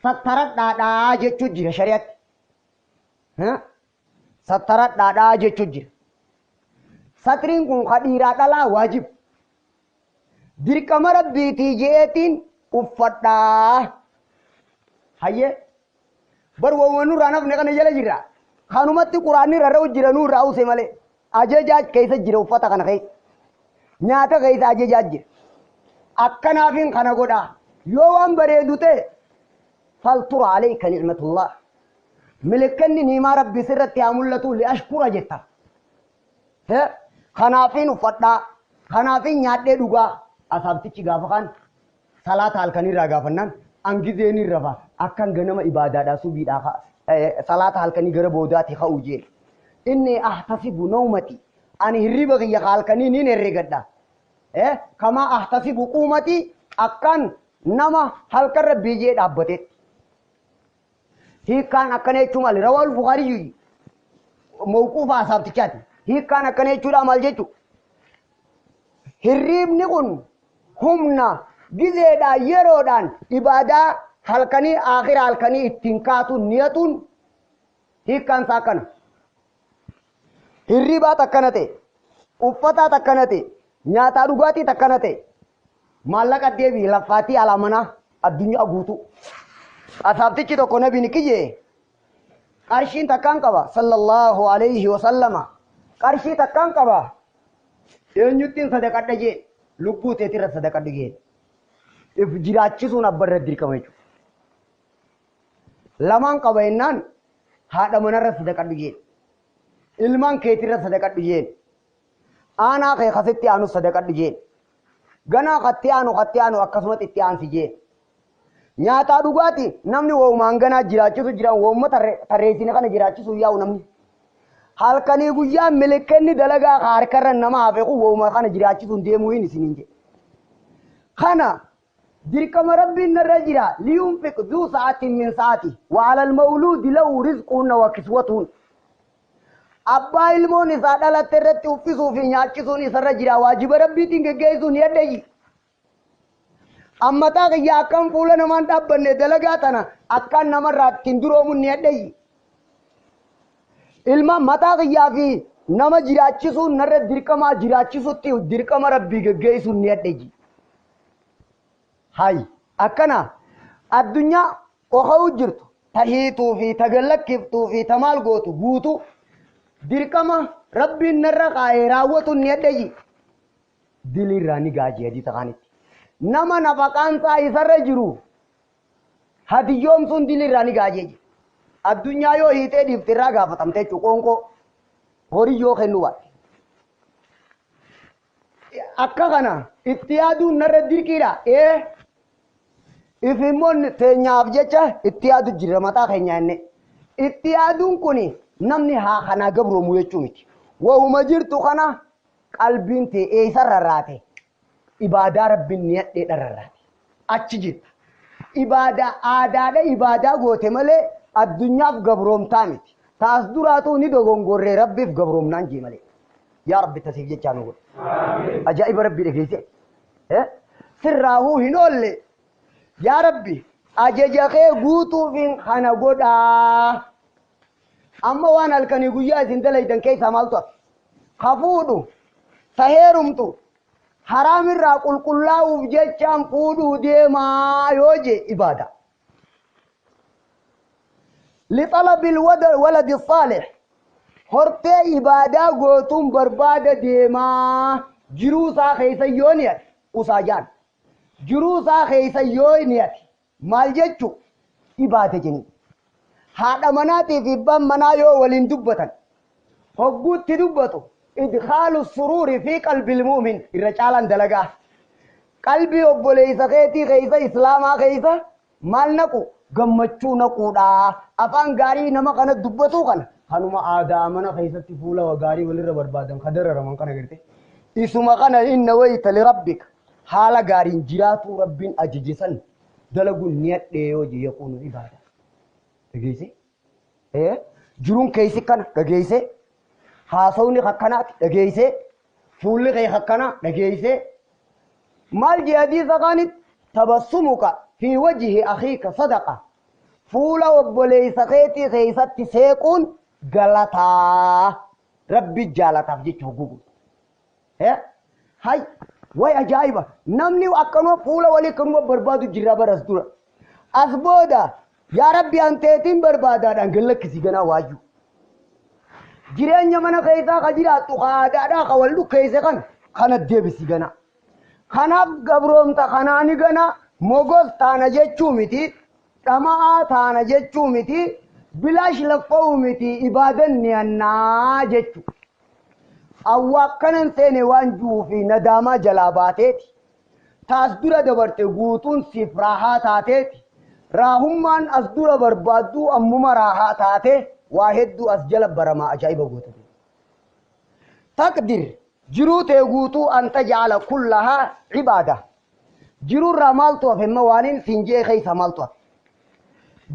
sattaradhaadhaa jechuu jira shari'atti. Sattaradhaadhaa jechuu jira. Satriin kun ka dhiiraa dhalaa waajib. Dirqama rabbiitii je'eetiin uffadhaa. Hayyee. Bar waanuma nurraa nafne kana jala jirra. Kanumatti quraanni rarra'u jira nurraa use malee. Ajajaa keessa jira uffata kana keessa. Nyaata keessa ajajaa jira. Akkanaafiin kana godhaa. Yoo waan bareedu ta'e faltura alayka ni'matullah. Milikkanni niimaa rabbi sirratti haa mul'atu li'ashkura jetta. Kanaafiin uffadhaa. Kanaafiin nyaadhee dhugaa. Asaabtichi gaafa kaan salaata halkanirraa gaafannaan angizeen irra fa'a. Akkan ganama ibaadaadhaa subiidhaa salaata halkanii gara boodaati ka'u jeen. Inni ahtasibu nawmati. Ani hirriba kiyya halkanii niin herregadha. Kama ahtasibu quumati akkan nama halkan rabbii jee dhaabbatetti. Hiikkaan akkana jechuun maali? Rawaal Bukaarii mawquufa asaabtichaati. Hiikkaan akkana jechuudha maal jechuudha? Hirriibni kun humna gizeedhaan yeroodhaan ibaadaa Halkanii aakhira halkanii ittiin kaatuun niyatuun hiikkaan isaa akkana. Hirribaat akkana ta'e, uffataat akkana ta'e, nyaataa dhugaatiit akkana ta'e, maallaqa deebii laffaatii alaa manaa addunyaa guutuu. Asaabtichi tokko nabiin kiyyee qarshiin takkaan qaba sallallahu alayhi wa sallama, qarshii takkaan qaba, eenyuttiin sadaqadha jee? Lubbuu teetirra sadaqadhu jee. If jiraachisuun abba irra dirqama jechuudha. Lamaan qaba jennaan haadha manarra sadaqadhu jeen, ilmaan keetirra sadaqadhu jeen, aanaa kee kasitti aanu sadaqadhu jeen, ganaa katti aanu katti aanu akkasumas itti aansi jeen. Nyaataa dhugaati namni woomaan ganaa jiraachisu jiran woomma tarreessine kana jiraachisu yaa'u namni. Halkanii guyyaa milikenni dalagaa harkarra nama hafe kun wooma kana jiraachisuun deemuu hin isiniin jedhe. Kana dirqama rabbiin narra jira, liyunfiq zuu sa'atin min sa'ati wa alal mawluudi lahu rizquhunna wa kiswatuhun. Abbaa ilmoon isaa dhalatte irratti uffisuu fi nyaachisuun isarra jira, waajiba rabbiitiin geggeessuun ni addayi. Ammataa kiyya akkam fuula namaan dhaabbanne dalagaa tana akkaan namarraa ittiin duroomuun ni addayi. Ilma mataa kiyyaa fi nama jiraachisuun narra dirqamaa, jiraachisutti dirqama rabbii geggeessuun ni addayi. Hay akkana addunyaa oka'uu jirtu tahiituu fi tagallakkiftuu fi tamaal gootu guutuu dirqama rabbiin narra kaa'ee raawwatuun ni addayi. Dilirraa ni gaaji hadiisa kaanitti. Nama nafaqaan isaa isarra jiru hadiyyoomsuun dilirraa ni gaajee jira. Addunyaa yoo hiitee dhiifte irraa gaafatamte jechuudha, qoonqoo horii yoo kennu baatte. Akka kana itti yaaduun narra dirqiidha. Ee, if immoo teenyaaf jecha itti yaadu jira mataa keenya inni. Itti yaaduun kun namni haa kanaa gabroomu jechuu miti. Wahuma jirtu kana qalbiin tee eessarra raate? Ibaadaa rabbiin ni hadheedha rarraate. Achi jirta. Ibaadaa aadaadha ibaadaa goote malee addunyaaf gabroomtaa miti. Taas duraatu ni dogongorree rabbiif gabroomnaan jee malee. Yaa Rabbi tasiif jechaa nu godhe. Ajaa'iba rabbii dhageesse. Sirraahuu hin oolle. Yaa Rabbi ajaja kee guutuufin kana godhaa. Amma waan halkanii guyyaa isin dalaydan keessaa maaltu hafe? Ka fuudhu, ta heerumtu, haraamirraa qulqullaa'uuf jechaan fuudhuu deemaa yoo jee ibaada. Lixalabil waladi saalih, hortee ibaadaa gootuun barbaada deemaa, jiruu isaa keessa yoo niyate usaa jaan. Jiruu isaa keessa yoo niyate maal jechu ibaada jenni. Haadha manaatii fi abbaan manaa yoo waliin dubbatan hogguutti dubbatu idkhaalu suruuri fi qalbil mu'min irra caalaan dalagaa. Qalbii obboleessa keetii keessa islaamaa keessa maal naqu? Gammachuu naquudha. Afaan gaarii nama kana dubbatu kana kanuma aadaa mana keessatti fuula gaarii walirra barbaadan ka dararaman kana garte. Isuma kana inna wayta lirabbika haala gaariin jiraatu rabbiin ajaje san dalaguun ni hadhee yoo jee yaquunu ibaada. Dhageesse? Jiruun keessi kana dhageesse? Haasawni akkanaati dhageesse? Fuulli kee akkana dhageesse? Maal jee hadiisa kaanitti? Tabassumuka fi wajhi akhiika sadaqa. Fuula obboleessa keetii keessatti seequun galataa rabbi jaalataaf jecha hogguu. Hay way ajaa'iba, namni akkanuma fuula walii kanuma barbaadu jirra baras dura. As booda yaa rabbi anteetiin barbaadaadhaan gallakkisi ganaa waayyuu. Jireenya mana keessaa ka jiraattu ka aadaadhaa ka wal dhukkeesse kana kana deebisi ganaa. Kanaaf gabroomta kanaani gana mogos taana jechuu miti, dhama'aa taana jechuu miti, bilaash laffa'uu miti, ibaadan niyannaa jechuu. Awwa akkanan seene waan ji'uu fi nadaamaa jalaa baateeti. Taas dura dabarte guutuun siif raahaa taateeti. Raahummaan as dura barbaadduu ammuma raahaa taate waa hedduu as jala baramaa ajaa'iba goote. Taqdir jiruu tee guutuu an taj'ala kullahaa ibaada. Jiruurraa maaltu hafe? Amma waaniin siin jee keessa maaltu hafe?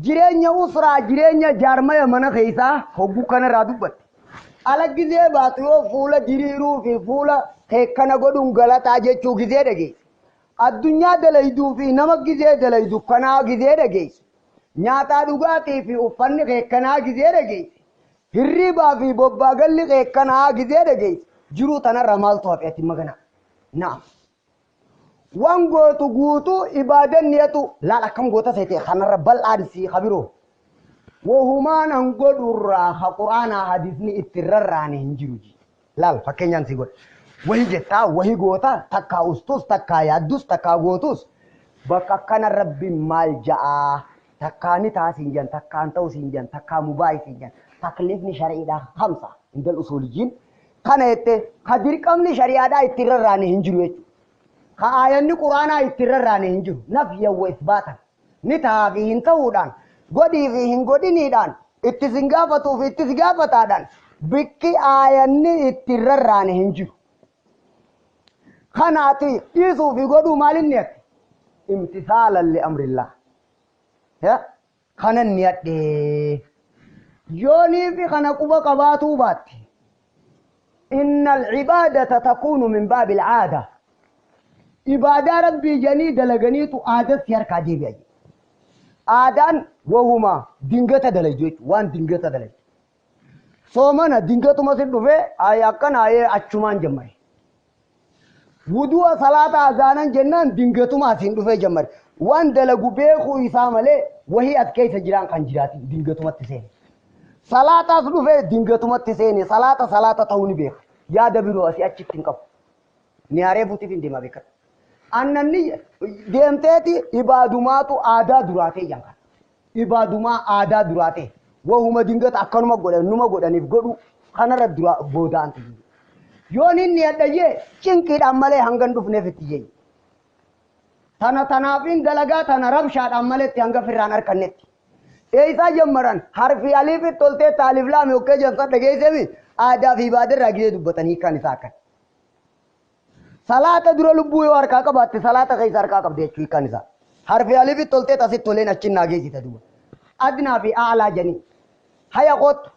Jireenya usraa, jireenya jaarmaya mana keessaa hogguu kanarraa dubbatte. Ala gizee baatu yoo fuula diriiruu fi fuula keekkana godhuun galataa jechuu gizee dhageesse. Addunyaa dalayduu fi nama gizee dalaydu kanaa gizee dhageessu. Nyaataa dhugaatii fi uffanni kee kanaa gizee dhageessu. Hirribaa fi bobbaagalli kee kanaa gizee dhageessu. Jiruu tanarra maaltu hafe ati magana? Naam. Waan gootu guutuu ibaadan niyatu laal akkam goota seete kanarra bal'aan sii kabiroo. Wahumaan an godhurraa ha quraanaa hadisni itti rarraane hin jiru. Laal fakkeenyaan si godha. Wahi jettaa wahi goota takkaa ustus takkaa yaaddus takkaa gootus bakka akkana rabbiin maal ja'aa takkaa ni ta'a siin jan takkaa hin ta'u siin jan takkaa mubaahi siin jan takliifni shariidhaa hamsa indal usuuliyyiin kana jette ka dirqamni shari'aadhaa itti rarraane hin jiru jechuudha. Ka aayanni quraanaa itti rarraane hin jiru. Nafyan wa isbaatan ni ta'aa fi hin ta'uudhaan godhii fi hin godhiniidhaan itti sin gaafatuu fi itti si gaafataadhaan bikki aayanni itti rarraane hin jiru. Kanaati dhiisuu fi godhuu maalin niyatti? Imtisaalan li amrillah. Kanan niyadhee. Yoonii fi kana quba qabaatuu baatte. Inna al-cibaadata takuunu min baabi al-caada. Ibaadaa rabbii janii dalaganiitu aadatti harkaa deebi'a. Aadaan wahuma dingata dalaydu jechuudha. Waan dingata dalaydu. Soomana dingatuma si dhufee akkana achumaan jammare. Wudu'a salaata azaanan jennaan dingatuma asiin dhufee jammare. Waan dalagu beekuu isaa malee wahii as keessa jiraan kan jiraatin dingatumatti seene. Salaataas dhufee dingatumatti seene. Salaata salaata ta'uu ni beeka. Yaada biroo asii achitti hin qabu. Ni haree fuutiif hin deema beekadha. Annanni deemteeti ibaadumaatu aadaa duraatee jankan. Ibaadumaa aadaa duraatee. Wahuma dingata akkanuma godhan numa godhaniif godhu kanarra dura booda'an ta'e. Yoon inni adhayyee cinqiidhaan malee hanga hin dhufneef itti jeeyi. Tana tanaafiin dalagaa tana rabshaadhaan maletti hanga firraan harkannetti. Eessaa jammaran harfi aliifi toltee taalif laami okkee jansa dhageessemi aadaa fi ibaadarraa gizee dubbatanii kan isaa akkan. Salaata dura lubbuu yoo harkaa qabaatte salaata keessa harkaa qabde jechuu hiikkaan isaa. Harfi aliifi toltee asitti toleen achiin naa geessita duuba. Adnaa fi aalaa janii. Haya kottu.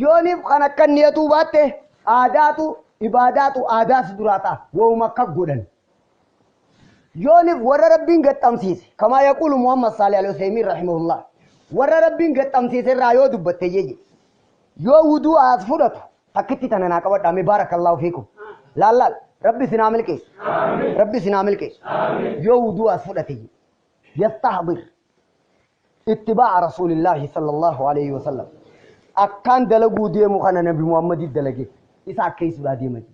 Yooniif kan akka niyatuu baatte aadaatu ibaadaatu aadaas duraa ta'a. Wahuma akka godhan. Yooniif warra rabbiin gaxxamsiise kamaa yaquulu Muhammad Saalih al-Usaymiin rahimahullah. Warra rabbiin gaxxamsiise irraa yoo dubbatte jeje. Yoo wuduu as fudhatu takkitti tana naa qabadhaa mee baarakallahu fiikum. Laal laal rabbi isin haa milkeessu. Rabbi isin haa milkeessu. Yoo wuduu as fudhate je. Yastahdir ittibaa'a rasuulillaahi sallallahu alayhi wa sallam. Akkaan dalaguu deemu kana nabi Muhammadii dalage isa akkeessuudhaa deema je.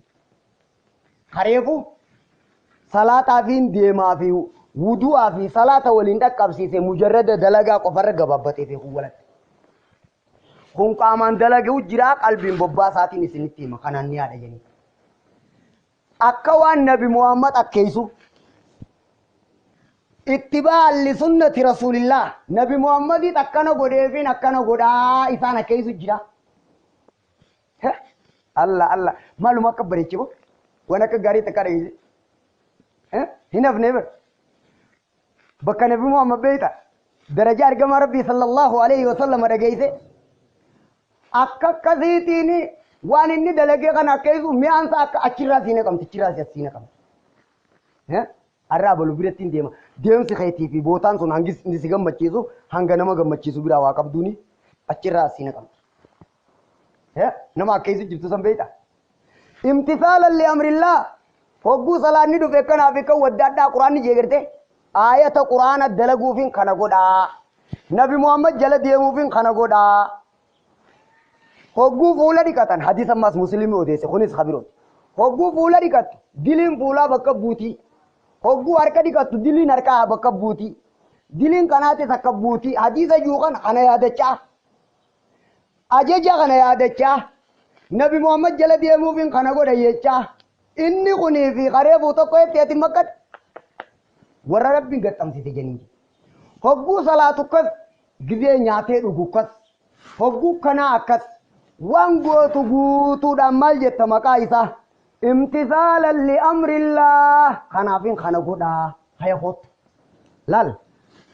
Kareefu salaataa fi deemaa fi wudu'aa fi salaata waliin dhaqqabsiise mujarrada dalagaa qofarra gabaabbatee fi kun walatti. Kun qaamaan dalaguu jira qalbiin bobbaasaatiin isinitti hima kanaan ni yaada jenii. Akka waan nabi Muhammad akkeessu ittibaa li sunnati rasuulillah nabi Muhammadiit akkana godheefin akkana godhaa isaan akkeessu jira. Allah Allah maaluma akka bareechibo waan akka gaarii takka dhageesse. Hin hafne bar. Bakka nabi Muhammad beeyta daraja argamaa rabbii sallallahu alayhi wa sallam dhageesse. Akka akkasiitiin waan inni dalagee kana akkeessu mi'aan isaa akka achirraa siin naqamti achirraa si naqamti. Har'a abalu biratti hin deema. Deemsi keetii fi bootaan sun hangi inni si gammachiisu hanga nama gammachiisu biraa waa qabduuni achirraa si naqamti. Nama akkeessu jirtu san beeyta. Imtisaalan li amrillah hogguu salaanni dhufe kanaaf kan waddaadhaa quraanni jeegarte aayata quraana dalaguufin kana godhaa. Nabi Muhammad jala deemuufin kana godhaa. Hogguu fuula dhiqatan hadiisa ammaas musliimni odeesse kunis kabirooti. Hogguu fuula dhiqattu diliin fuulaa bakka buutii. Hogguu harka dhiqattu diliin harkaa bakka buutii. Diliin kanaatis akka buutii hadiisa juukan kana yaadachaa. Ajaja kana yaadachaa. Nabi Muhammad jala deemuufin kana godha jechaa. Inni kunii fi kareefuu tokko jetteeti makkatti. Warra rabbiin gaxxamsite jeniin. Hogguu salaatu kas gizee nyaatee dhugu kas hogguu kanaa akkas waan gootu guutuudhaan maal jetta maqaa isaa imtisaalan li amrillah kanaafin kana godhaa haya kottu. Laal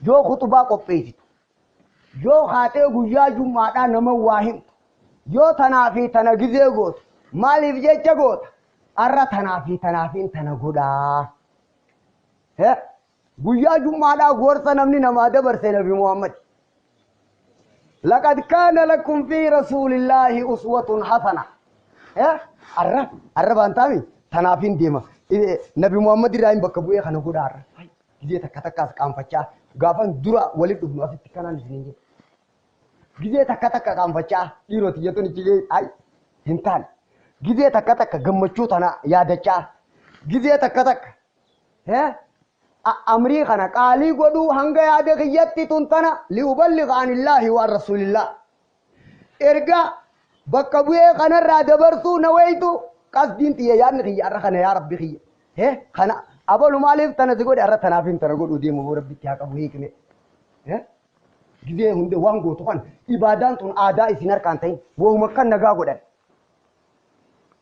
yoo khutubaa qopheessitu yoo haatee guyyaa jummaadhaa nama waa himtu yoo tanaa fi tana gizee gootu maaliif jecha goota arra tanaa fi tanaafin tana godhaa. Guyyaa jummaadhaa gorsa namni namaa dabarse Nabi Muhammad. Laqad kaana lakum fi rasuulillaahi uswatun hasana. Arra arra baantaami tanaaf hin deema. Nabi Muhammad irraa hin bakka bu'ee kana godha arra. Gizee takka takkaas qaanfachaa gaafan dura walitti dhufnu asitti kanaan isiniin jedhe. Gizee takka takka qaanfachaa dhiiroti jettuun ichi ay hin taane. Gizee takka takka gammachuu tana yaadachaa. Gizee takka takka amrii kana qaalii godhuu hanga yaada kiyyatti tun tana liuballigha anillaahi waan rasuulillah. Erga bakka bu'ee kanarraa dabarsuu na waytu qasdiin xiyya yaadni kiyya arra kana yaa rabbi kiyya. Kana abalu maaliif tana si godhe arra tanaaf hin tana godhuu deemu boo rabbitti haa qabu hiikne. Gizee hunde waan gootu kan ibaadaan tun aadaa isin harkaan ta'in wahuma kan nagaa godhan.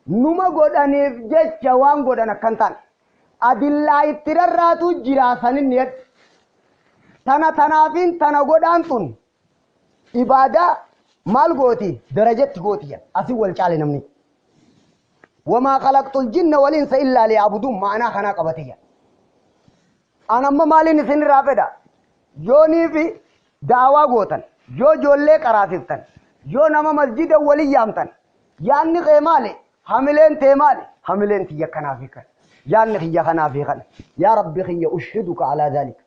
Numa godhaniif jecha waan godhan akkan ta'an. Adillaa itti rarraatu jira sanin niyadhu. Tana tanaafin tana godhaan tun ibaadaa maal gooti darajatti gooti jedha. Asii wal caale namni. Wamaa khalaqtul jinna wal insa illaa liya'buduun ma'anaa kanaa qabate jedha. An amma maaliin isin irraa fedha? Yoonii fi daawaa gootan, yoo ijoollee qaraasiftan, yoo nama masjida walii yaamtan, yaanni kee maali? Hamileen tee maali? Hamileen tiyya kanaa fi kana. Yaanni kiyya kanaa fi kana. Yaa Rabbi kiyya ushiduka alaa dhaalika.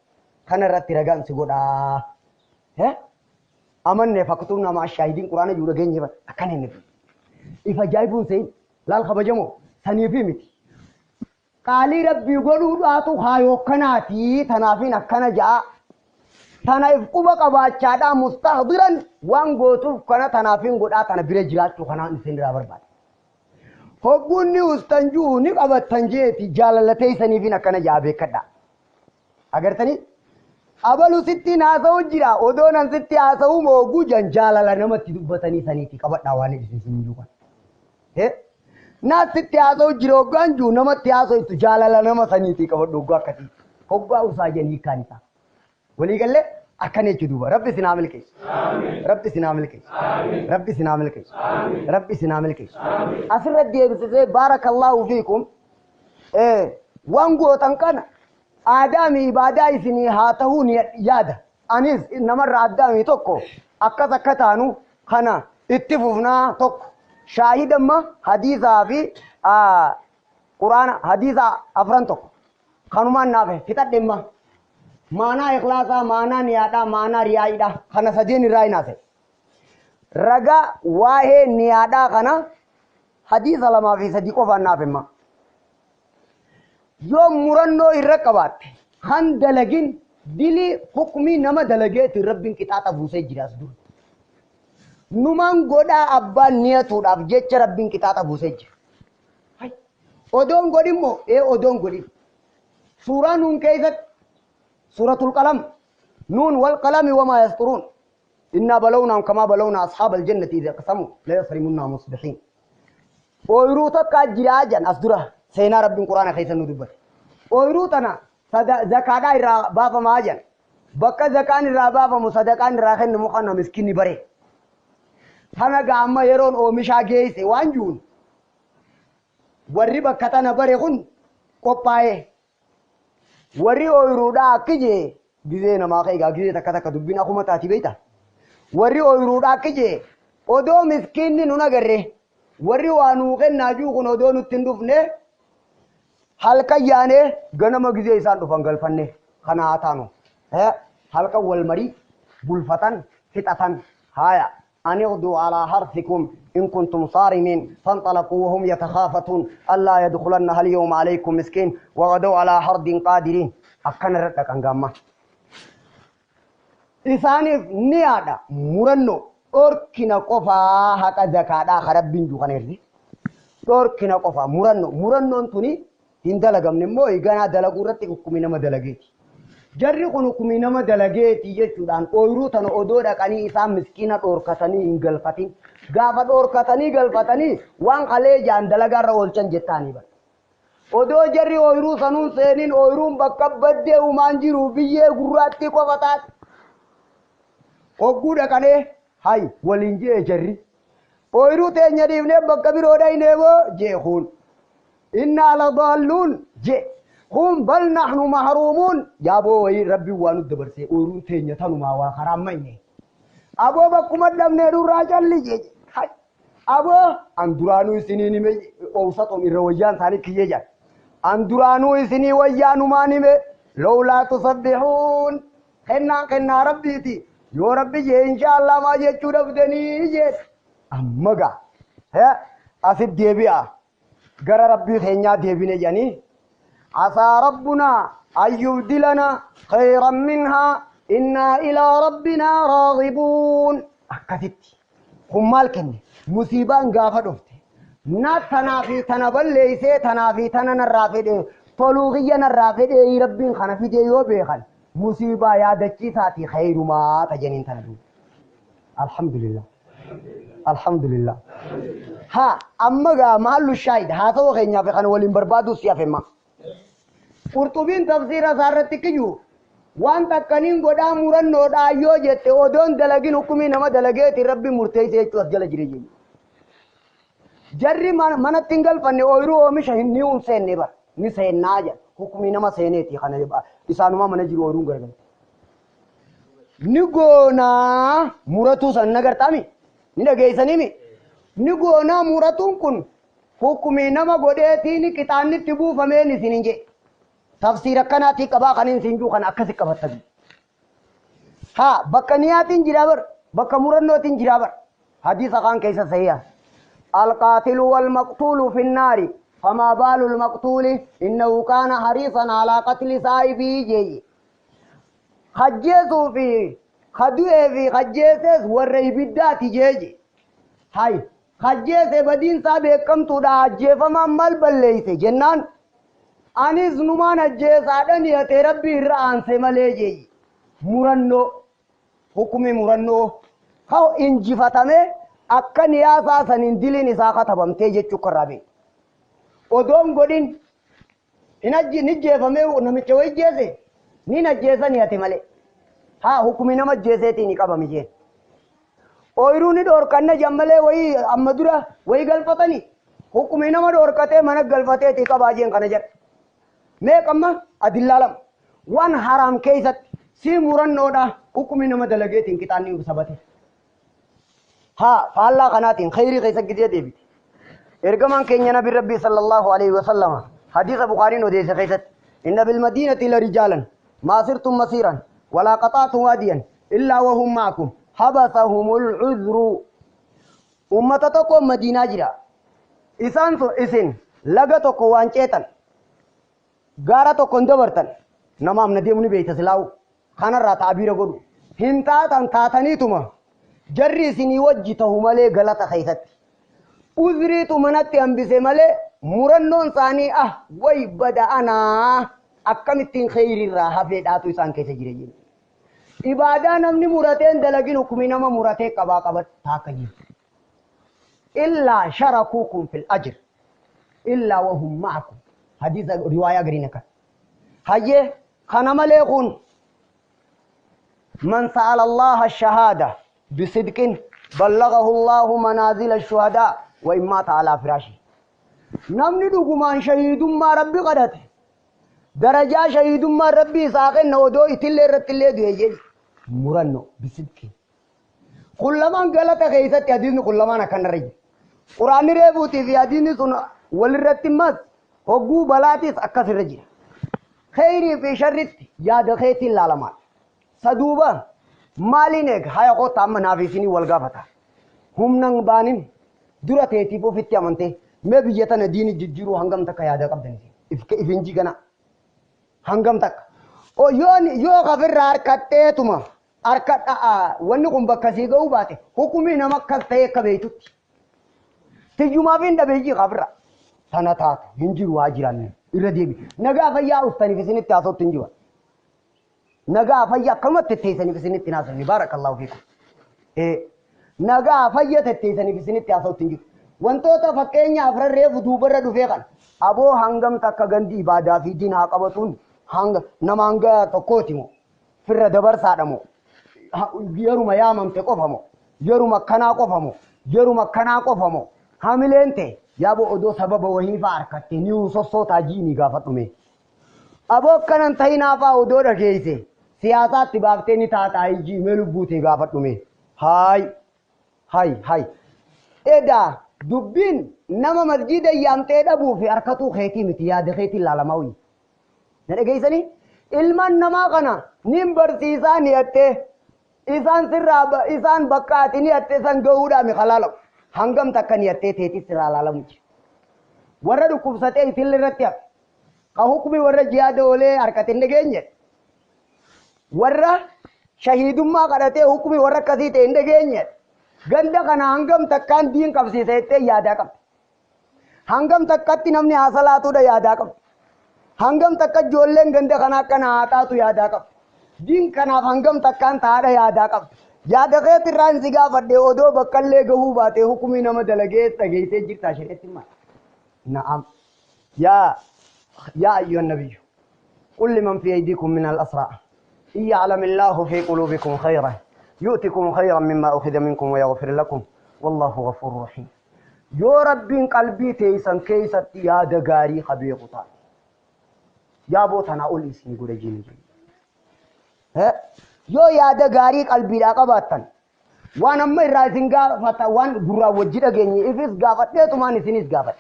Kana irratti ragaan si godhaa. Amannee faktuun nama shaahidiin quraana jiru dhageenye bara akkana inni. Ifa ajaa'ibuun se'in laal kabajamoo saniifi miti. Qaalii rabbii godhuudhaatu haayoo kanaati tanaafin akkana ja'a. Tana if quba qabaachaadhaa mustahdiran waan gootuuf kana tanaafin godhaa tana bira jiraachuu kanaan isin irraa barbaada. Hogguun ustan jiru ni qabattan jeeti jaalalatee isaniifin akkana ja'a beekadha. Agartanii? Abalu sittiin haasa'u jira odoo nan sitti haasa'u mooguu jan jaalala namatti dubbatanii saniiti qabadhaa waan isin sin jiru kana. Naa sitti haasa'u jira hoggaan jiru namatti haasa'u jaalala nama saniiti qabadhu hoggaa akkasii. Hoggaa usaa jedhanii hiikkaan isaa. Waliigallee akkana jechuu duuba rabbi isin haa milkeessu. Rabbi isin haa milkeessu. Rabbi isin haa milkeessu. Rabbi isin haa milkeessu. Asirratti deebisisee baarakallaahu fiikum waan gootan kana aadaami ibaadaa isinii haa ta'uu ni yaada. Anis namarraa addaami tokko akkas akka taanu kana itti fufnaa tokko. Shaahidamma hadiisaa fi quraana hadiisa afran tokko. Kanumaan naafe fixadhemma. Maanaa ikhlaasaa, maanaa niyaadhaa, maanaa riyaa'iidhaa kana sadeen irraa hin haasa'e. Ragaa waa'ee niyaadhaa kana hadiisa 2 fi 3 qofaan naaf himma. Yoo murannoo irra qabaatte han dalagin dilii hukmii nama dalageetiin rabbiin qixaaxa buusee jira as dura. Numaan godhaa abbaan niyatuudhaaf jecha rabbiin qixaaxa buusee jira. Odoon godhin moo? Odoon godhin. Suuraa nuun keessatti suuratul qalam nuun wal qalami wamaa yasxuruun innaa balawnaam kamaa balawnaa ashaabal jannati idh aqsamu la yasrimunna musbihiin. Ooyiruu takka jiraa jan as dura seenaa rabbiin quraana keessa nu dubbate. Ooyiruu tana zakaadhaa irraa baafamaa jan. Bakka zakaan irraa baafamu sadaqaan irraa kennamu kana miskinni bare. Tana gaamma yeroon oomishaa geesse waan jiruun warri bakka tana bare kun qophaa'ee. Warri ooyiruudhaa akki jee gizee namaa ka'e egaa gizee takka takka dubbiin akkuma taati beekta. Warri ooyiruudhaa akki jee odoo miskiinni nun agarre warri waa nuu kennaa jiru kun odoo nutti hin dhufne halkan yaanee ganama gizee isaan dhufan galfanne kana haa taanu. Halkan wal marii bulfatan fixatan haaya. أن اغدوا على حرثكم إن كنتم صارمين فانطلقوا وهم يتخافتون ألا يدخلنها اليوم عليكم مسكين وغدوا على حرد قادرين. أكن ردك أنقاما إسانف نيادا مرنو أركنا قفا هكا زكاة خرب بنجو خنيرزي أركنا قفا مرنو مرنو أنتوني هندلقم نمو إيقانا دلقو رتك حكمي نما دلقيتي. Jarri kun hukumii nama dalageeti jechuudhaan ooyiruu tana odoo dhaqanii isaan miskiina dhoorkatanii hin galfatin. Gaafa dhoorkatanii galfatanii waan kalee jaan dalagaarra oolchan jettaanii bara. Odoo jarri ooyiruu sanuun seeniin ooyiruun bakka baddee uumaan jiru biyyee gurraattii qofa taate. Hogguu dhaqanee hay waliin jee jarri. Ooyiruu teenya dhiifnee bakka biroo dhaynee boo jee kun. Innaa ladaalluun jee. Kun bal nahnu mahruumuun yaaboo wayii rabbiin waa nu dabarsee ooyiruun teenya tanumaa waa karaa mayne. Aboo bakkuma dhabnee nurraa calli jee. Aboo an duraanuu isiniin hime oowsatoon irra wayyaan isaanii kiyyee jedhan. An duraanuu isinii wayyaanumaan hime lowlaa tusabbihuun kennaan kennaa rabbiiti. Yoo rabbi jee inshaallah maa jechuu dhabdanii jee. Amma gaa asit deebi'a gara rabbii keenyaa deebine jedhanii عسى ربنا أن يبدلنا خيرا منها إنا إلى ربنا راغبون. أكثت هم مالكن مصيبان غافة دفت نا تنافي تنبليسي تنافي تنرافد طلوغيا نرافد ربين خنفيد يوبيخن مصيبة يا دچي ساتي خير ما تجنين تندو. الحمد لله الحمد لله. ها أما غا محل الشاهد هذا وخينيا في خن ولين بربادو سيافما Qurxubiin tafsiira isaarratti kiyyuu waan takkaniin godhaa murannoodhaa yoo jette odoon dalagin hukumii nama dalageeti rabbi murteessee jechuu as jala jire jechuudha. Jarri manatti hin galfanne ooyiruu oomisha ni hin seenne bara ni seennaa jedha hukumii nama seeneeti kana isaanumaa mana jiru ooyiruun garagalte. Ni goonaa muratuu san nagartaami ni dhageessaniimi ni goonaa muratuun kun hukumii nama godheetiin qixaannitti buufameen isin hin jedhe. تفسير كناتي قبا خنين سنجو خن أكسي قبتني ها بكنياتين جرابر بكمرنوتين جرابر حديث خان كيس صحيح القاتل والمقتول في النار فما بال المقتول إنه كان حريصا على قتل صاحبه جي خجيسو في خدوه في خجيسس والريبدات جي هاي خجيس بدين صاحب كم تودا جيفما مال بليس جنان anis numaan ajjeesaadhan hiyatee rabbi irra aanse malee jeeyi. Murannoo hukumii murannoo haa injifatame akka niyaasaa saniin diliin isaa katabamtee jechuu karraa beeku. Odoon godhin ni jeefamee namicha wayi jeese ni ajjeesan hiyate malee. Haa hukumii nama ajjeeseetiin ni qabami jeen. Ooyiruu ni dhoorkanna jammalee wayii amma dura wayii galfatanii hukumii nama dhoorkatee mana galfateetii qabaa jeen kana jedha. Meeqamma adillaa lama waan haraam keessatti si murannoodha hukumii nama dalageetiin qixaanni sabate. Haa faallaa kanaatiin khayrii keessa gidee deebite. Ergamaan keenya nabi rabbii sallallahu alaihi wasallam hadiisa Bukaariin odeesse keessatti inna bilmadiinati la rijaalan maa sirtum masiiran walaa qaxaatum waadiyan illaa wahum ma'akum habasahumul cudru. Ummata tokko madiinaa jira. Isaan sun isin laga tokko waan ceetan gaara tokko hin dabartan namaaf na deemu ni beeyta silaa'u kanarraa ta'abiira godhu hin taatan taataniituma jarri isinii wajji tahu malee galata keessatti uzriitu manatti hambise malee murannoon isaanii ah way bada anaa akkamittiin kheyriirraa hafeedhaatu isaan keessa jira jenna. Ibaadaa namni murateen dalagin hukumii nama muratee qabaa qabatta akka jiru. Illaa sharakuukum fil ajr illaa wahum ma'akum. حديث رواية غرينك هاي خنم ليكون من سأل الله الشهادة بصدق بلغه الله منازل الشهداء وإن مات على فراشه. نمني دوغمان شهيد ما ربي قدت درجة شهيد ما ربي ساقن ودو يتلي رتلي دوي مرنو بصدق كلما غلط خيست حديث كلما نكن رجل قرآن ريبوتي في حديث ولرتمس hogguu balaatis akkas irra jira. Kheyrii fi sharritti yaada keetiin laalamaa. Saduuba maaliin eega haya qotta amma naaf isinii wal gaafata. Humnan baanin dura teetiif ofitti amantee mee biyya tana diini jijjiiruu hangam takka yaada qabdan isin. If hin jigana. Hangam takka. Yoo kafirraa harkatteetuma harka wanni kun bakka sii ga'uu baate hukumii nama akkas ta'e akka beektutti. Tiyyumaaf hin dhabeeyyii kafirraa. Tana taatu hin jiru haa jiraanne irra deebi. Nagaa fayyaa uftaniif isinitti haasawutti hin jiru. Nagaa fayyaa akkamatti tetteessaniif isinitti haasawni baarakallahu fiikum. Nagaa fayyaa tetteessaniif isinitti haasawutti hin jiru. Wantoota fakkeenya afran reefu duubarra dhufee kan aboo hangam takka gandi ibaadaa fi diin haa qabatuun hanga nama hanga tokkooti moo firra dabarsaadha moo yeruma yaamamte qofa moo yeruma kanaa qofa moo yeruma kanaa qofa moo hamileen ta'e yaaboo odoo sababa wayii fa'aa harkatte ni sossootaa jiini gaafadhume. Aboo akkanan ta'inaafaa odoo dhageeyse siyaasaatti baaftee ni taataa ijji mee lubbuu tee gaafadhu mee. Haay hay hay edaa dubbiin nama masjiida yaamtee dhabuu fi harkatuu keetii miti yaada keetiin laalamaa wayyi. Na dhageessanii? Ilmaan namaa kana nin barsiisaa niyattee isaan sirraa isaan bakka ati niyatte san gahuudhaa mi kalaalamu. Hangam takka niyattee teetis sirraa laalamu jira. Warra dhukkubsatee itilli irratti hafe. Ka hukmi warra jihaada oolee harkatti hin dhageenye. Warra shahiidummaa kadhatee hukmi warra akkasii ta'e hin dhageenye. Ganda kana hangam takkaan diin qabsiisa jettee yaadaa qabdi. Hangam takkatti namni haa salaatuudha yaadaa qabdi. Hangam takka ijoolleen ganda kanaa akkana haa taatu yaadaa qabdi. Diin kanaaf hangam takkaan taa'aadha yaadaa qabdi. Yaada keetirraa hin si gaafadhe odoo bakkallee gahuu baate hukumii nama dalagee dhageessee jirtaa shari'atti maal? Na'am. Yaa yaa ayyuhan nabiyyu قل لمن في أيديكم من الأسرى إن يعلم الله في قلوبكم خيرا يؤتكم خيرا مما أخذ منكم ويغفر لكم والله غفور رحيم. يا رب قلبي تيسن كيست يا دغاري خبيقطا يا بوتنا أول اسمي قول جيني ها يو يا دغاري قلبي لا قباتن وانا ما رايزن غافتا وان غرا وجي دغني افس غافتي تمان سينيس غافت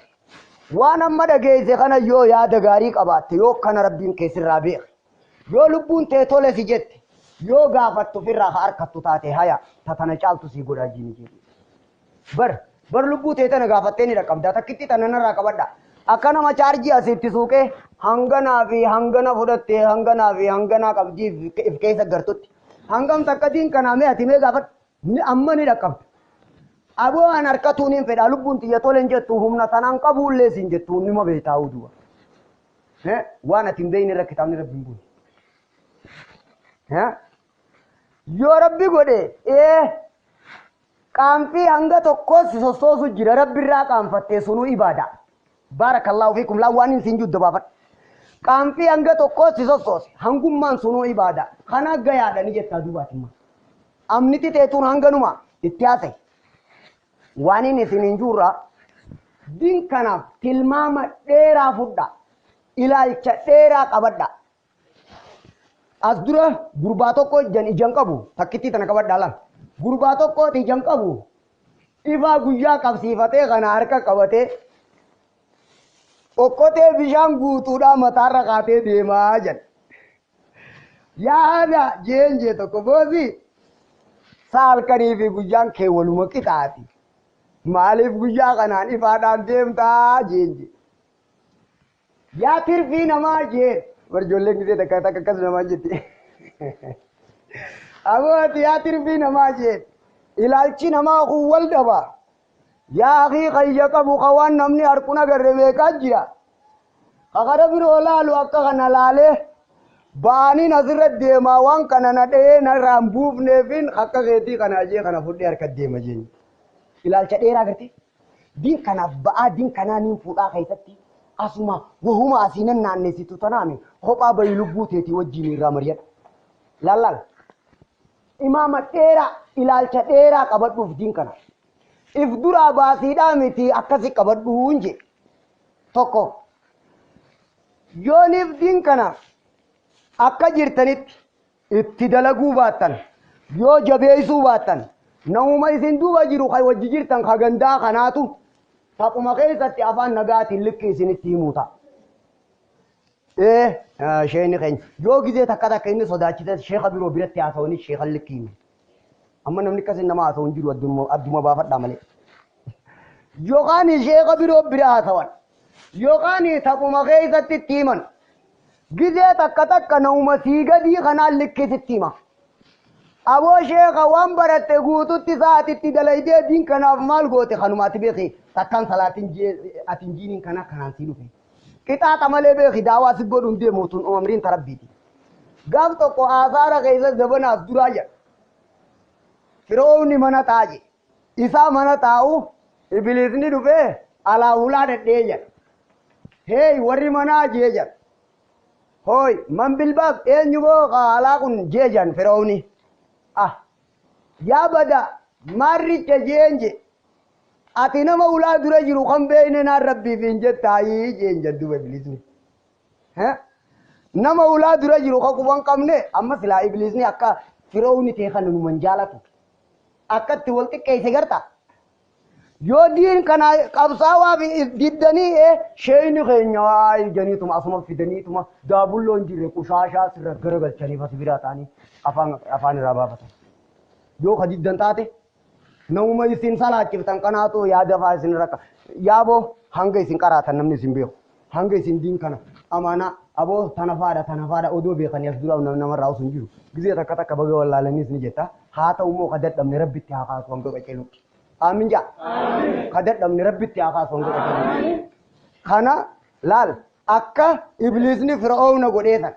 وانا ما دغيسه كان يو يا دغاري قبات يو كان ربين كيسر رابيخ يو لبون تي تولي سي جت يو غافتو في راخ اركتو تاتي هيا تتنا چالتو سي غدا جيني جيني بر بر لبو تي تنا غافتي ني رقم دا تكتي تنا نرا قبدا akka nama chaarjii asitti suuqee hanganaa fi hangana fudhattee hanganaa fi hanganaa qabdii if keessa gartutti hangam takka diin kanaa mee ati mee gaafadhu ni amma ni dhaqqabdu. Aboo an harkatuun hin fedha lubbuun xiyya tole hin jettu humna sanaan qabuullee siin jettu nima beektaa duuba. Waan ati hin beekne irra kitaabni rabbi hin buune. Yoo rabbi godhe qaanfii hanga tokkos sossoosu jira rabbi irraa qaanfattee sunuu ibaada. Barakallahu fiikum laa waan hin judda baafadhu. Qaanfii hanga tokkos sossoose hangummaan sunuu ibaada. Kana gayaadha ni jettaa duubaatimma. Amniti teetuun hanganuma itti haasa'e. Waan inni isin hin jirra diin kanaaf tilmaama dheeraa fudha. Ilaalcha dheeraa qabadha. As dura gurbaa tokko ijaan qabu takkittii tana qabadhaa laal. Gurbaa tokko ijaan qabu ifaa guyyaa qabsiifatee kana harka qabatee okkotee bishaan guutuudhaa mataarra kaatee deemaa jedha. Yaada jeen jee tokko boosii saalkanii fi guyyaan kee waluma qixaati. Maaliif guyyaa kanaan ifaadhaan deemtaa jeen jee. Yaa tirfii namaa jeen. Bar ijoolleen gisee takka takka akkas namaa jetti. Abooti yaa tirfii namaa jeen. Ilaalchi namaa kun wal dhaba. Yaa akii qayya qabu ka waan namni harkuna agarre meeqaa jira. Ka kara biroo laalu akka kana laalee ba'aniin asirra deemaa waan kana na dhahee narraan buufneefin akka keetii kana ajee kana fudhee harka deema jeenya. Ilaalcha dheeraa gartee diin kanaaf ba'aa diin kanaa niin fuudhaa keessatti asuma wahuma asiinan naannessitu tanaami kophaa bayi lubbuu teetii wajjin irraa mari'adha. Lallaal imaama dheeraa ilaalcha dheeraa qabadhuuf diin kana. If duraa baasiidhaa miti akkasi qabadhuun jee tokko yooniif diin kana akka jirtanitti itti dalaguu baattan yoo jabeessuu baattan namuma isin duuba jiru kan wajji jirtan ka gandaa kanaatu taphuma keessatti afaan nagaatiin likki isinitti himuu ta'a. Sheeni keenya yoo gizee takka takka inni sodaachise sheeka biroo biratti haasa'uunis sheekan likki hime. Amma namni akkasin nama haasa'u hin jiru adduma baafadhaa malee. Yookaan sheeka biroo bira haasawan yookaan taphuma keessatti itti himan gizee takka takka namuma sii gadii kanaan likkisitti hima. Aboo sheeka waan baratte guututti sa'aatitti dalaydee diin kanaaf maal goote kanumaatti beeki takkaan salaatiin atiin jiiniin kana kanaan sii dhufe. Qixaaxa malee beeki daawaa si godhuun deemu tun umriin tarabbiiti. Gaaf tokko aasaara keessa zabanaas duraa jedha. Firoomni mana taaje. Isaa mana taa'u ibiliisni dhufee alaa hulaa dhadhee jedha. Heey warri manaa jee jedha. Hooy man bilbaaf eenyu boo alaa kun jee jedhan firoomni. Ah yaa bada maarricha jeen je. Ati nama ulaa dura jiru kan beekne naan rabbiif hin jettaayii jeen jedhu ibiliisni. Nama ulaa dura jiru ka quban qabne amma silaa ibliisni akka fir'oonni ta'e kan numan jaalatu. Akka itti wal xiqqeesse garta. Yoo diin kana qabsaawaa fi diddanii sheeyni keenya waa janiituma asuma fidaniituma daabulloon jirre qushaashaa sirra garagalchanii as biraa ta'anii afaan irraa baafatan. Yoo ka diddan taate namuma isin salaachiftan kanaatu yaada faa isin rakka. Yaaboo hanga isin qaraatan namni isin beeku. Hanga isin diin kana amaanaa aboo tana faadha odoo beekanii as dura namarraa osoo hin jiru. Gizee takka takka baga wallaalaniis ni jetta. Haa ta'u immoo ka dadhabne rabbitti haa kaasu hanga qaceelutti. Aamin jaa. Ka dadhabne rabbitti haa kaasu hanga qaceelutti. Kana laal akka ibliisni fir'oona godheesan.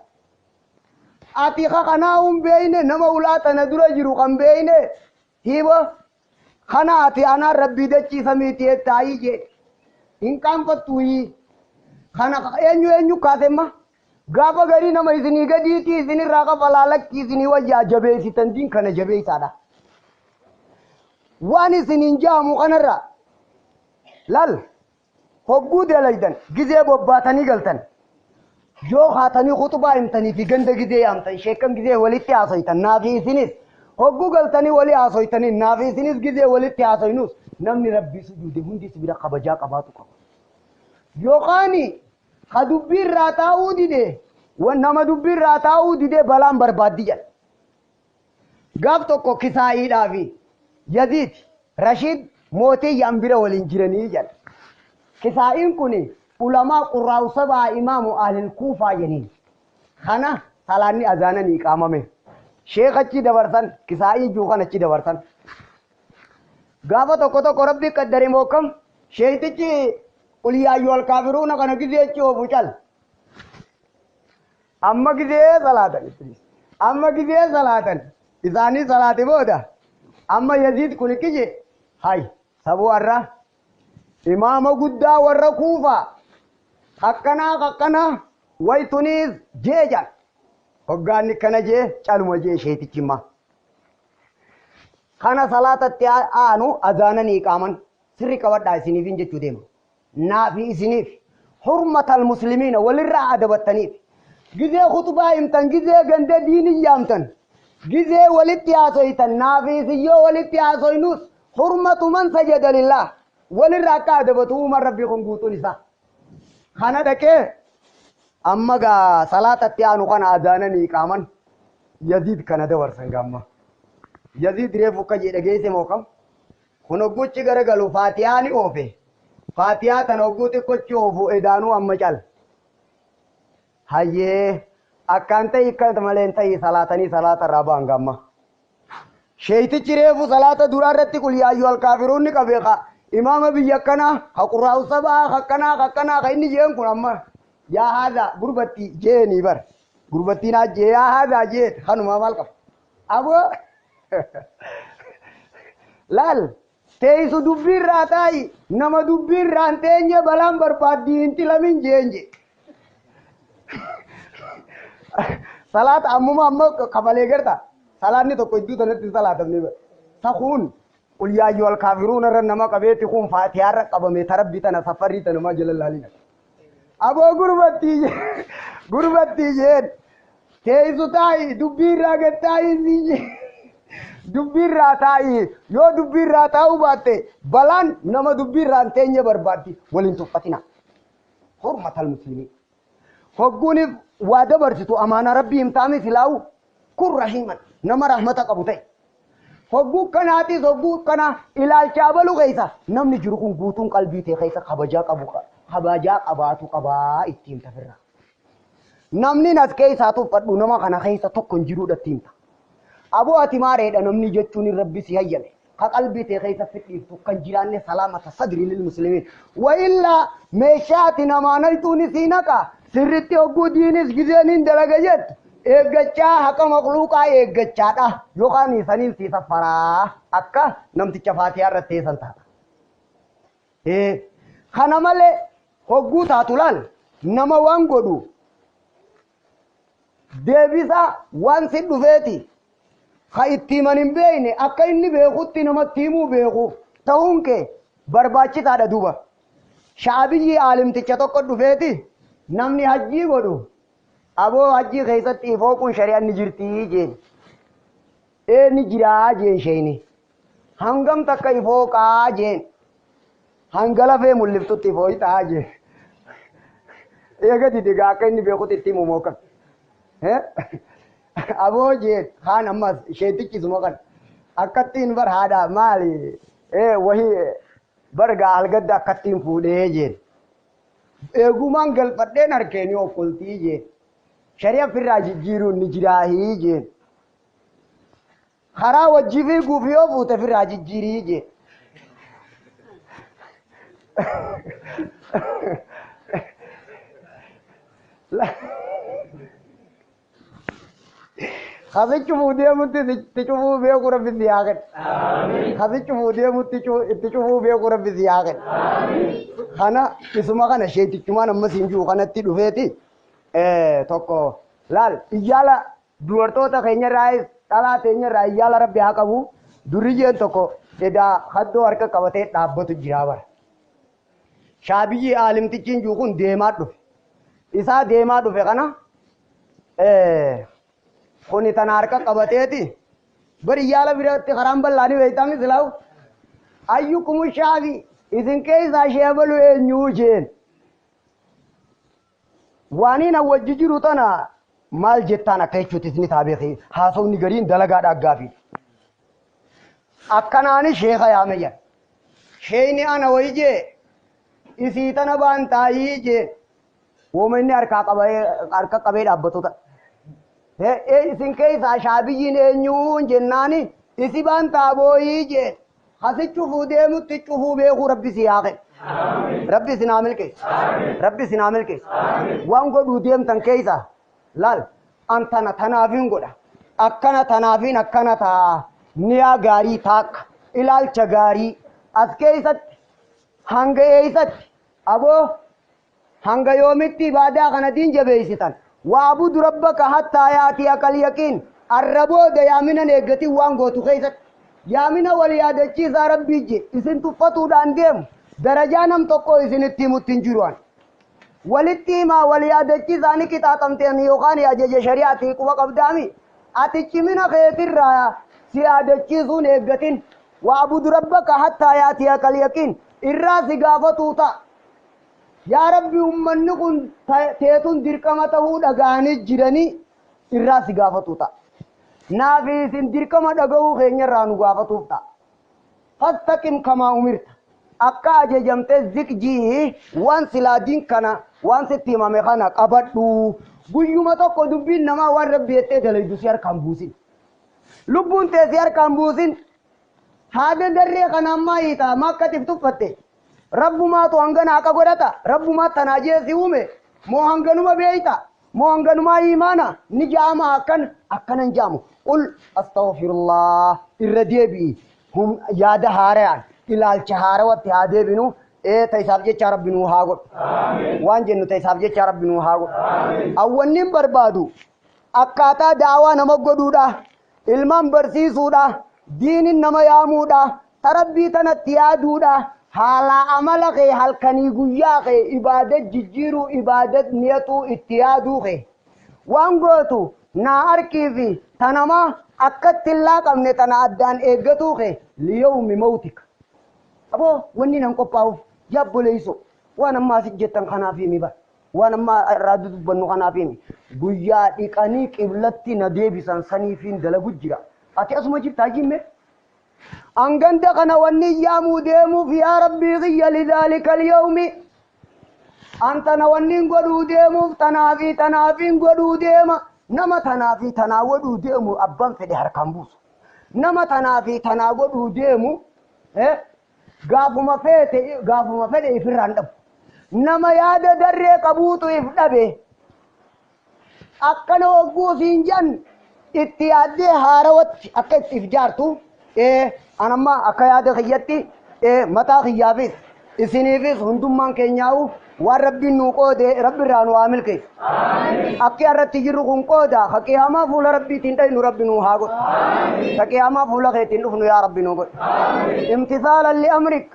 Ati ka kanaa hin beeyne nama ulaa tana dura jiru kan beeyne hiba kana ati anaan rabbii dachiisamiiti taayii jee hin qaanfattuuyii. Kana eenyu kaasemma gaafa garii nama isinii gadiiti isinirraa kafalaa lakki isinii wayyaa jabeessitan diin kana jabeessaadha. Waan isiniin jaamu kanarra lal hogguu dalaydan gizee bobbaatanii galtan yoo haatanii khutubaa himtanii fi ganda gizee yaamtan sheekkan gizee walitti haasoytan naafi isinis hogguu galtanii walii haasoytanii naafi isinis gizee walitti haasoynus namni rabbii sujuude hundi si bira kabajaa qabaatu qaba. Yookaan ka dubbii irraa taa'uu dide nama dubbii irraa taa'uu dide balaan barbaaddi jedha. Gaaf tokko Kisaa'iidhaa fi Yaziid Rashiid mootii yaan bira waliin jiranii jedha. Kisaa'iin kun ulamaa qurraa'u sabaa imaamu ahlil kuufaa jeniin. Kana salaanni azaananii qaamame. Sheekh achi dabarsan Kisaa'ii juukan achi dabarsan. Gaafa tokko tokko rabbi qaddare mookam sheektichi qul yaa ayyuhal kaafiruuna kana gizee achi oofu cal. Amma gizee salaatan. Amma gizee salaatan. Isaanii salaate booda amma Yaziid kun kije hay sabuu har'a imaama guddaa warra kuufaa akkanaa waytuniis jee jal. Hoggaanni kana jee caluma jee sheetichi hima. Kana salaatatti aanu azaananii qaaman sirri qabadhaa isiniifin jechuu deema. Naafi isiniif hurmatal muslimiina walirraa adabattaniif gizee khutubaa himtan gizee ganda diinii yaamtan gizee walitti haasoytan naafi isin yoo walitti haasoynus hurmatu man sajada lillah walirraa akka adabatu uumaan rabbii kun guutuun isaa. Kana dhaqee amma gaa salaatatti aanu kana azaananii qaaman Yaziid kana dabarsan gaamma. Yaziid reefu akka jedhe geesse mookam kun hogguchi garagalu Faatihaa ni oofe. Faatihaa tana hogguu xiqqochi oofu edaanuu amma cal. Hayyee akkaan ta'e akka malee hin ta'e salaatanii salaata irraa ba'an gaamma. Sheeytichi reefu salaata duraa irratti qul yaa ayyuhal kaafiruun ni qabe ka imaama biyya akkanaa ka qurraa'u sabaa ka akkanaa ka akkanaa ka inni jeen kun amma yaa haadha gurbattii jeenii bar gurbattiin haa jee yaa haadha jee kanumaa maal qaba. Aboo laal teessu dubbii irraa taa'i nama dubbii irraa hin teenye balaan barbaaddii hin tilamin jeen jee. Salaata ammuma amma kafalee garta salaanni tokko iddoo sanatti hin salaatamne bara. Sakuun qul yaa ayyuhal kaafiruun irra nama qabeetti kun faatihaa irra qabame tarabbii tana safarrii tana maa jala laalina. Aboo gurbattii jeen teessu taa'i dubbii irraa gad taa'i jeen. Dubbii irraa taa'i yoo dubbii irraa taa'uu baatte balaan nama dubbii irraa hin teenye barbaaddi waliin tuffatina. Hurmatal musliimiin. Hogguuniif waa dabarsitu amaanaa rabbii himtaami silaa'u kun rahiman nama rahmata qabu ta'e. Hogguu kanaatis hogguu kana ilaalchaa balu keessa namni jiru kun guutuun qalbii ta'e keessa kabajaa qabu kabajaa qabaatu qabaa ittiin tafirra. Namni nas keessaa tuffadhu nama kana keessa tokko hin jiruudha ittiin ta'a. Aboo ati maareedha namni jechuun rabbi si hayyame. Ka qalbii ta'e keessa fidhiiftu kan jiraanne salaamata sadri lil muslimiin. Wa illaa meeshaa ati namaa naytuun isii naqa sirritti hogguu diinis gizeen hin dalaga jettu eeggachaa haqa maqluuqaa eeggachaadha yookaan isaniin si saffaraa akka namticha faatihaa irratti teessan taata. Kana malee hogguu taatu laal nama waan godhu deebisa waan si dhufeeti. Ka itti himan hin beekne akka inni beekutti namatti himuu beeku ta'uun kee barbaachisaadha duuba. Sha'abiyyi aalimticha tokko dhufeeti namni hajjii godhu Aboo hajjii keessatti ifooquun shari'aan ni jirtii jeen. Ee ni jiraa jeen sheeyni. Hangam takka ifooqaa jeen. Hanga lafee mul'iftutti ifooyxaa jeen. Eega didigaa akka inni beekutti itti himu mookan. Aboo jeen kaan ammas sheetichisuma kan. Akkattiin bar haadha maali? Ee wahii bargaa algadda akkattiin fuudhee jeen. Eegumaan galfadheen harkeenii okkoltii jeen. Shari'a firraa jijjiiruun ni jiraahii jeen. Karaa wajji fiiguuf yoo fuute firraa jijjiirii jeen. Kasichi cufuu deemutti itti cufuu beeku rabbi si haa kennu. Kasichi cufuu deemutti itti cufuu beeku rabbi si haa kennu. Kana isuma kana sheetichumaan ammas hin jiru kanatti dhufeeti tokko laal iyyaala dubartoota keenyarraayis dhalaa teenyarraa iyyaala rabbi haa qabu durriyyeen tokko edaa haddoo harka qabatee dhaabbatu jira bara. Shaabiyyi aalimtichi hin jiru kun deemaa dhufe. Isaa deemaa dhufe kana kuni tana harka qabateeti bari iyyaala biratti karaan bal'aanii beektaami silaawu. Ayyukumu shaabi isin keessaa sheebalu eenyuu jeen. Waaniin wajji jiru tana maal jettaan akka jechuutis ni taa beekee haasawni gariin dalagaadha gaafi. Akkanaani sheeka yaame jedha. Sheeyni ana wayi jee isii tana baan taayii jee wooma inni harkaa qabee harka qabee dhaabbatu ta'a. Isin keessaa shaabiyyiin eenyuun jennaani isi baan taabooyii jee hasi cufuu deemutti cufuu beekuu rabbi si haa kennu. Rabbi isin haa milkeessu. Rabbi isin haa milkeessu. Waan godhuu deemtan keessa laal an tana tanaafiin godha. Akkana tanaafiin akkana ta'a. Niyaa gaarii taakka. Ilaalcha gaarii. As keessatti hanga eessatti aboo hanga yoomitti ibaadaa kana diin jabeessitan. Waabudu rabbaka hattaa yaatiyaka alyaqiin. Arra booda yaaminan eeggatin waan gootu keessatti. Yaamina wal yaadachiisaa rabbii je isin tuffatuudhaan deemu. Darajaa nam tokko isinitti himutti hin jiru ani. Walitti himaa wal yaadachiisaa ni qixaaxamteen yookaan ajaja shari'aatii quba qabdaami. Ati cimina keetirraa si yaadachiisuun eeggatin. Waabudu rabbaka hattaa yaatiyaka alyaqiin. Irraa si gaafatuu ta'a. Yaa Rabbi ummanni kun teetun dirqama ta'uu dhaga'anii jiranii irraa si gaafatu ta'a. Naafi isin dirqama dhaga'uu keenyarraa nu gaafatuuf ta'a. Fastaqim kamaa umirta. Akka ajajamtee ziqjii waan silaa diin kana waan sitti himame kana qabadhu. Guyyuma tokko dubbiin namaa waan rabbi jettee dalaydu si harkaan buusin. Lubbuun tee si harkaan buusin. Haada darree kana ammaa hiitaa makka tif tuffatte. Rabbumaatu hangana haqa godhata. Rabbumaa tanaa jee si uume. Moo hanganuma beeyta. Moo hanganumaa imaana. Ni jaama akkan akkanan jaamu. Qul astaghfirullah irra deebi'i. Yaada haaraan ilaalcha haarawatti haa deebinu. Ee ta'isaaf jecha rabbi nuu haa godhu. Waan jennu ta'isaaf jecha rabbi nuu haa godhu. Awwanni barbaadu akkaataa daawaa nama godhuudha. Ilmaan barsiisuudha. Diinin nama yaamuudha. Tarabbii tanatti yaaduudha. Haala amala kee halkanii guyyaa kee ibaadat jijjiiruu ibaadat niyatuu itti yaaduu kee. Waan gootu naa arkii fi tanamaa akkatti hin laaqamne tana addaan eeggatuu kee liyawmi mawtika. Aboo wanni nan qophaa'uuf yaabboleeyso waan ammaa asit jettan kanaaf himi bara. Waan ammaa irraa dubbannu kanaaf himi. Guyyaa dhiqanii qiblatti na deebisan saniifiin dalagu jira. Ati asuma jirtaa jimme? Anganda kana wanni yaamuu deemuuf yaa rabbii kiyya lidaalika alyawmi. Antana wanni godhuu deemuuf tanaa fi tanaafiin godhuu deema. Nama tanaa fi tanaa godhuu deemu abbaan fedhe harkaan buusu. Nama tanaa fi tanaa godhuu deemu gaafuma feete gaafuma fedhe ifirraan dhabu. Nama yaada darree qabuutu if dhabe. Akkana hogguu siin jan itti yaaddee haarawatti akka itti if jaartu. Anamma akka yaada kiyyatti mataa kiyyaafis isiniifis hundummaan keenyaa'u waan rabbiin nuu qoode rabbi irraa nu haa milkeessu. Akki irratti jirru kun qooda ka qiyaamaa fuula rabbiitiin dhaynu rabbi nuu haa godhu. Ka qiyaamaa fuula keetiin dhufnu yaa rabbi nuu godhu. Imtisaalan li amrik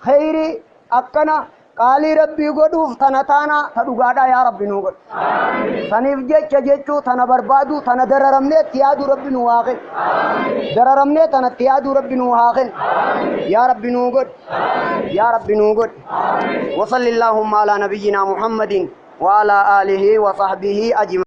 khayrii akkana Qaalii Rabbii godhuuf tana taanaa ta dhugaadhaa yaa Rabbi nuu godhi. Saniif jecha jechuu tana barbaaduu tana dararamnee itti yaaduu Rabbi nuu haa kennu. Dararamnee tana itti yaaduu Rabbi nuu haa kennu. Yaa Rabbi nuu godhi. Yaa Rabbi nuu godhi. وصل اللهم على نبينا محمد وعلى آله وصحبه أجمعين.